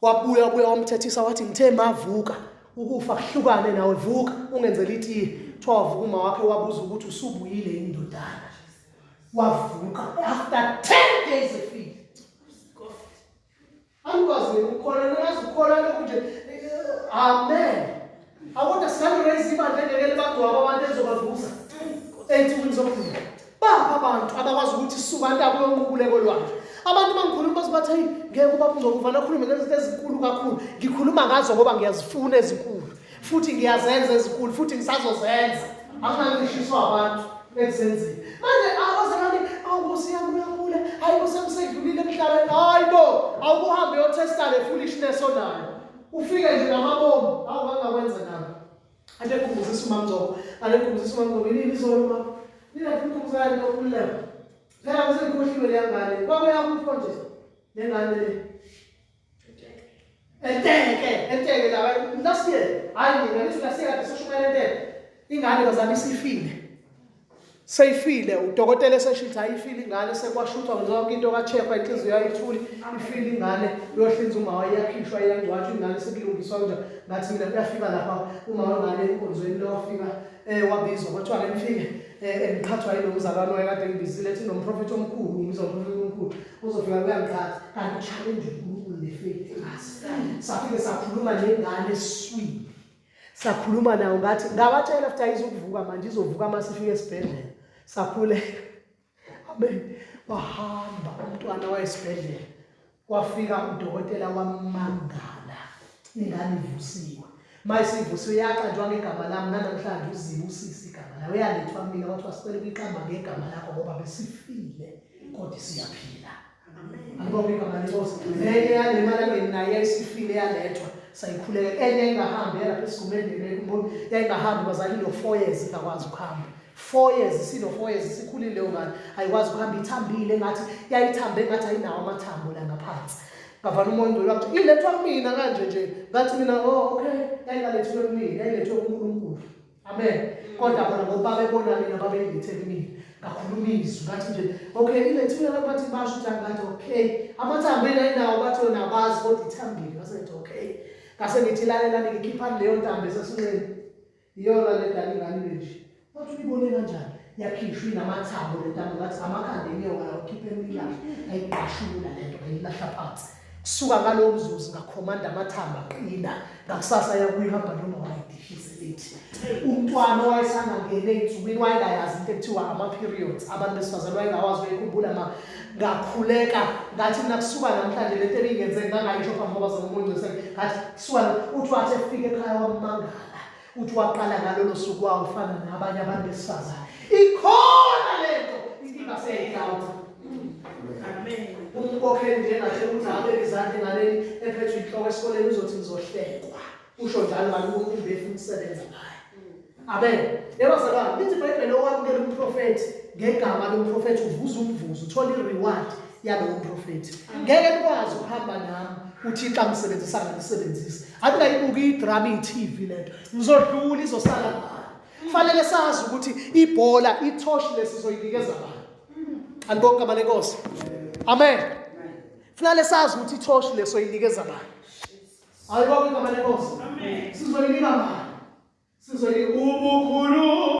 Wabuya wabuya wamthethisa wathi ngithe ma vuka ukufa kuhlukane nawe vuka ungenzele itiye. Kuthiwa wavuka uma wakhe wabuza ukuthi usubuyile indodana. Wavuka after 10 days efile. Angikwazi ukukholwa ngingazi ukukholwa lokhu nje. Amen. Akodwa singalu-raise ibandla engeke libagcwaba abantu ezobavusa ey'nsukwini zokugcina. Bapha abantu abakwazi ukuthi suka ntaba uyonqukuleko lwandle. Abantu uma ngikhuluma baze bathi heyi ngeke ubaba uNgcobo akhulume ngezinto ezinkulu kakhulu. Ngikhuluma ngazo ngoba ngiyazifuna ezinkulu. Futhi ngiyazenza ezinkulu futhi ngisazozenza. Akungancishiswa abantu ekuzenzeni. Manje abazalwane awu Nkosi yami uyakhula, hayi Nkosi yami sedlulile emhlabeni. Hayi bo, awukuhambe uyothesta le foolishness onayo. Ufike nje ngamabomu, awu ngangakwenza nami. Ade khumbuzisa uMamngcobo, ade khumbuzisa uMamngcobo yini izolo mama. Nina khumbuzani okhululeka. Phela ngisengikhohliwe leya ngane. Kwakuya kuphi nje le ngane le? Enteke, enteke la last year. Hayi mina ngithi last year kade sishumayela enteke. Ingane bazami isifile. Seyifile udokotela eseshithi ayifile ingane sekwashuthwa zonke into kacheckwa inhliziyo yayithuli ifile ingane uyohlinza uma wayeyakhishwa iyangcwatshwa ingane sekulungiswa nje ngathi mina kuyafika lapha uma wengane enkonzweni lo wafika wabizwa kwathiwa ke nifike engiqhathwa yilo mzalwane wayekade ngibizile ethi nomprofethi omkhulu ngibizwa umprofethi omkhulu uzofika uyangiqhatha kanti challenge uNkulunkulu nefaith ngazi. Safike sakhuluma nengane eswini. Sakhuluma nayo ngathi ngabatshela futhi ayizukuvuka manje izovuka uma sifika esibhedlela. Sakhuleka. Amen. Wahamba umntwana wayesibhedlela. Kwafika udokotela wamangala. Ingane ivusiwe. Mayisivusiwe yaqanjwa ngegama lami nanamhlanje uzibusise igama layo. Yalethwa kumina kwathiwa sicela ukuyiqamba ngegama lakho ngoba besifile kodwa siyaphila. Angibonge igama lenkosi. Enye yale mali angenayo yayisifile yalethwa sayikhuleka. Enye yayingahambi yalapha esigumeni yayingahambi bazali no 4 years ingakwazi ukuhamba. 4 years sino 4 years sikhulile leyo ngane ayikwazi ukuhamba ithambile ngathi yayithambe ngathi ayinawo amathambo la ngaphansi. Ngavala umoya ongcwele wathi ilethwa kumina kanje nje. Ngathi mina oh okay, yayingalethiwe kumina, yayilethwe kuNkulunkulu. Amen. Kodwa bona ngoba babebona mina babeyilethe kumina. Ngakhuluma izwi ngathi nje okay ilethiwe bathi basho ukuthi ngathi okay. Amathambo inawo bathi wona abazi kodwa ithambile. Ngase ngithi okay. Ngase ngithi lalelani ngikhiphani leyo ntambo esesinqeni. Iyona le dala ingane ibe nje. Wathi uyibone kanjani? Yakhishwa inamathambo le ntambo ngathi amakhanda enyoka lawo khiphe emilala. Ayigqashula le nto ngayilahla phansi. Kusuka ngalowo mzuzu ngakhomanda amathambo aqina. Ngakusasa yabuya ihamba noma wayidishise lethi. Umntwana owayesangangena ey'nsukwini wayengayazi into ekuthiwa ama-periods. Abantu besifazane wayengawazi wayekhumbula ma ngakhuleka ngathi mina kusuka namhlanje lento ebingenze ngangayisho phambi kwabazalwane umoya ongcwele ngathi kusuka uthi wathi efika ekhaya wamangala uthi waqala ngalolo suku wawufana nabanye abantu besifazane ikhona lento inkinga seyidawuthi Amen. Umkhokheli nje engathi ukuthi abeke izandla enganeni ephethwe inhloko esikoleni uzothi ngizohlekwa. Usho njalo kanti uNkulunkulu ubefuna ukusebenza ngaye. Amen. Yebo bazalwane, lithi iBhayibheli owamukela umprofethi ngegama lomprofethi uvuza umvuzo, uthola i-reward yalowo mprofethi. Ngeke nikwazi ukuhamba nami uThixo angisebenzisa nganisebenzisa. Akungayibuki idrama i-TV lento. Ngizodlula izosala kubani. Kufanele sazi ukuthi ibhola ithoshi lesizoyinikeza bani. Alibonke igama lenkosi. Amen. Kufanele sazi ukuthi ithoshi lesoyinikeza bani. Alibonke igama lenkosi. Amen. Sizoyinika bani? Sizoyinika ubukhulu.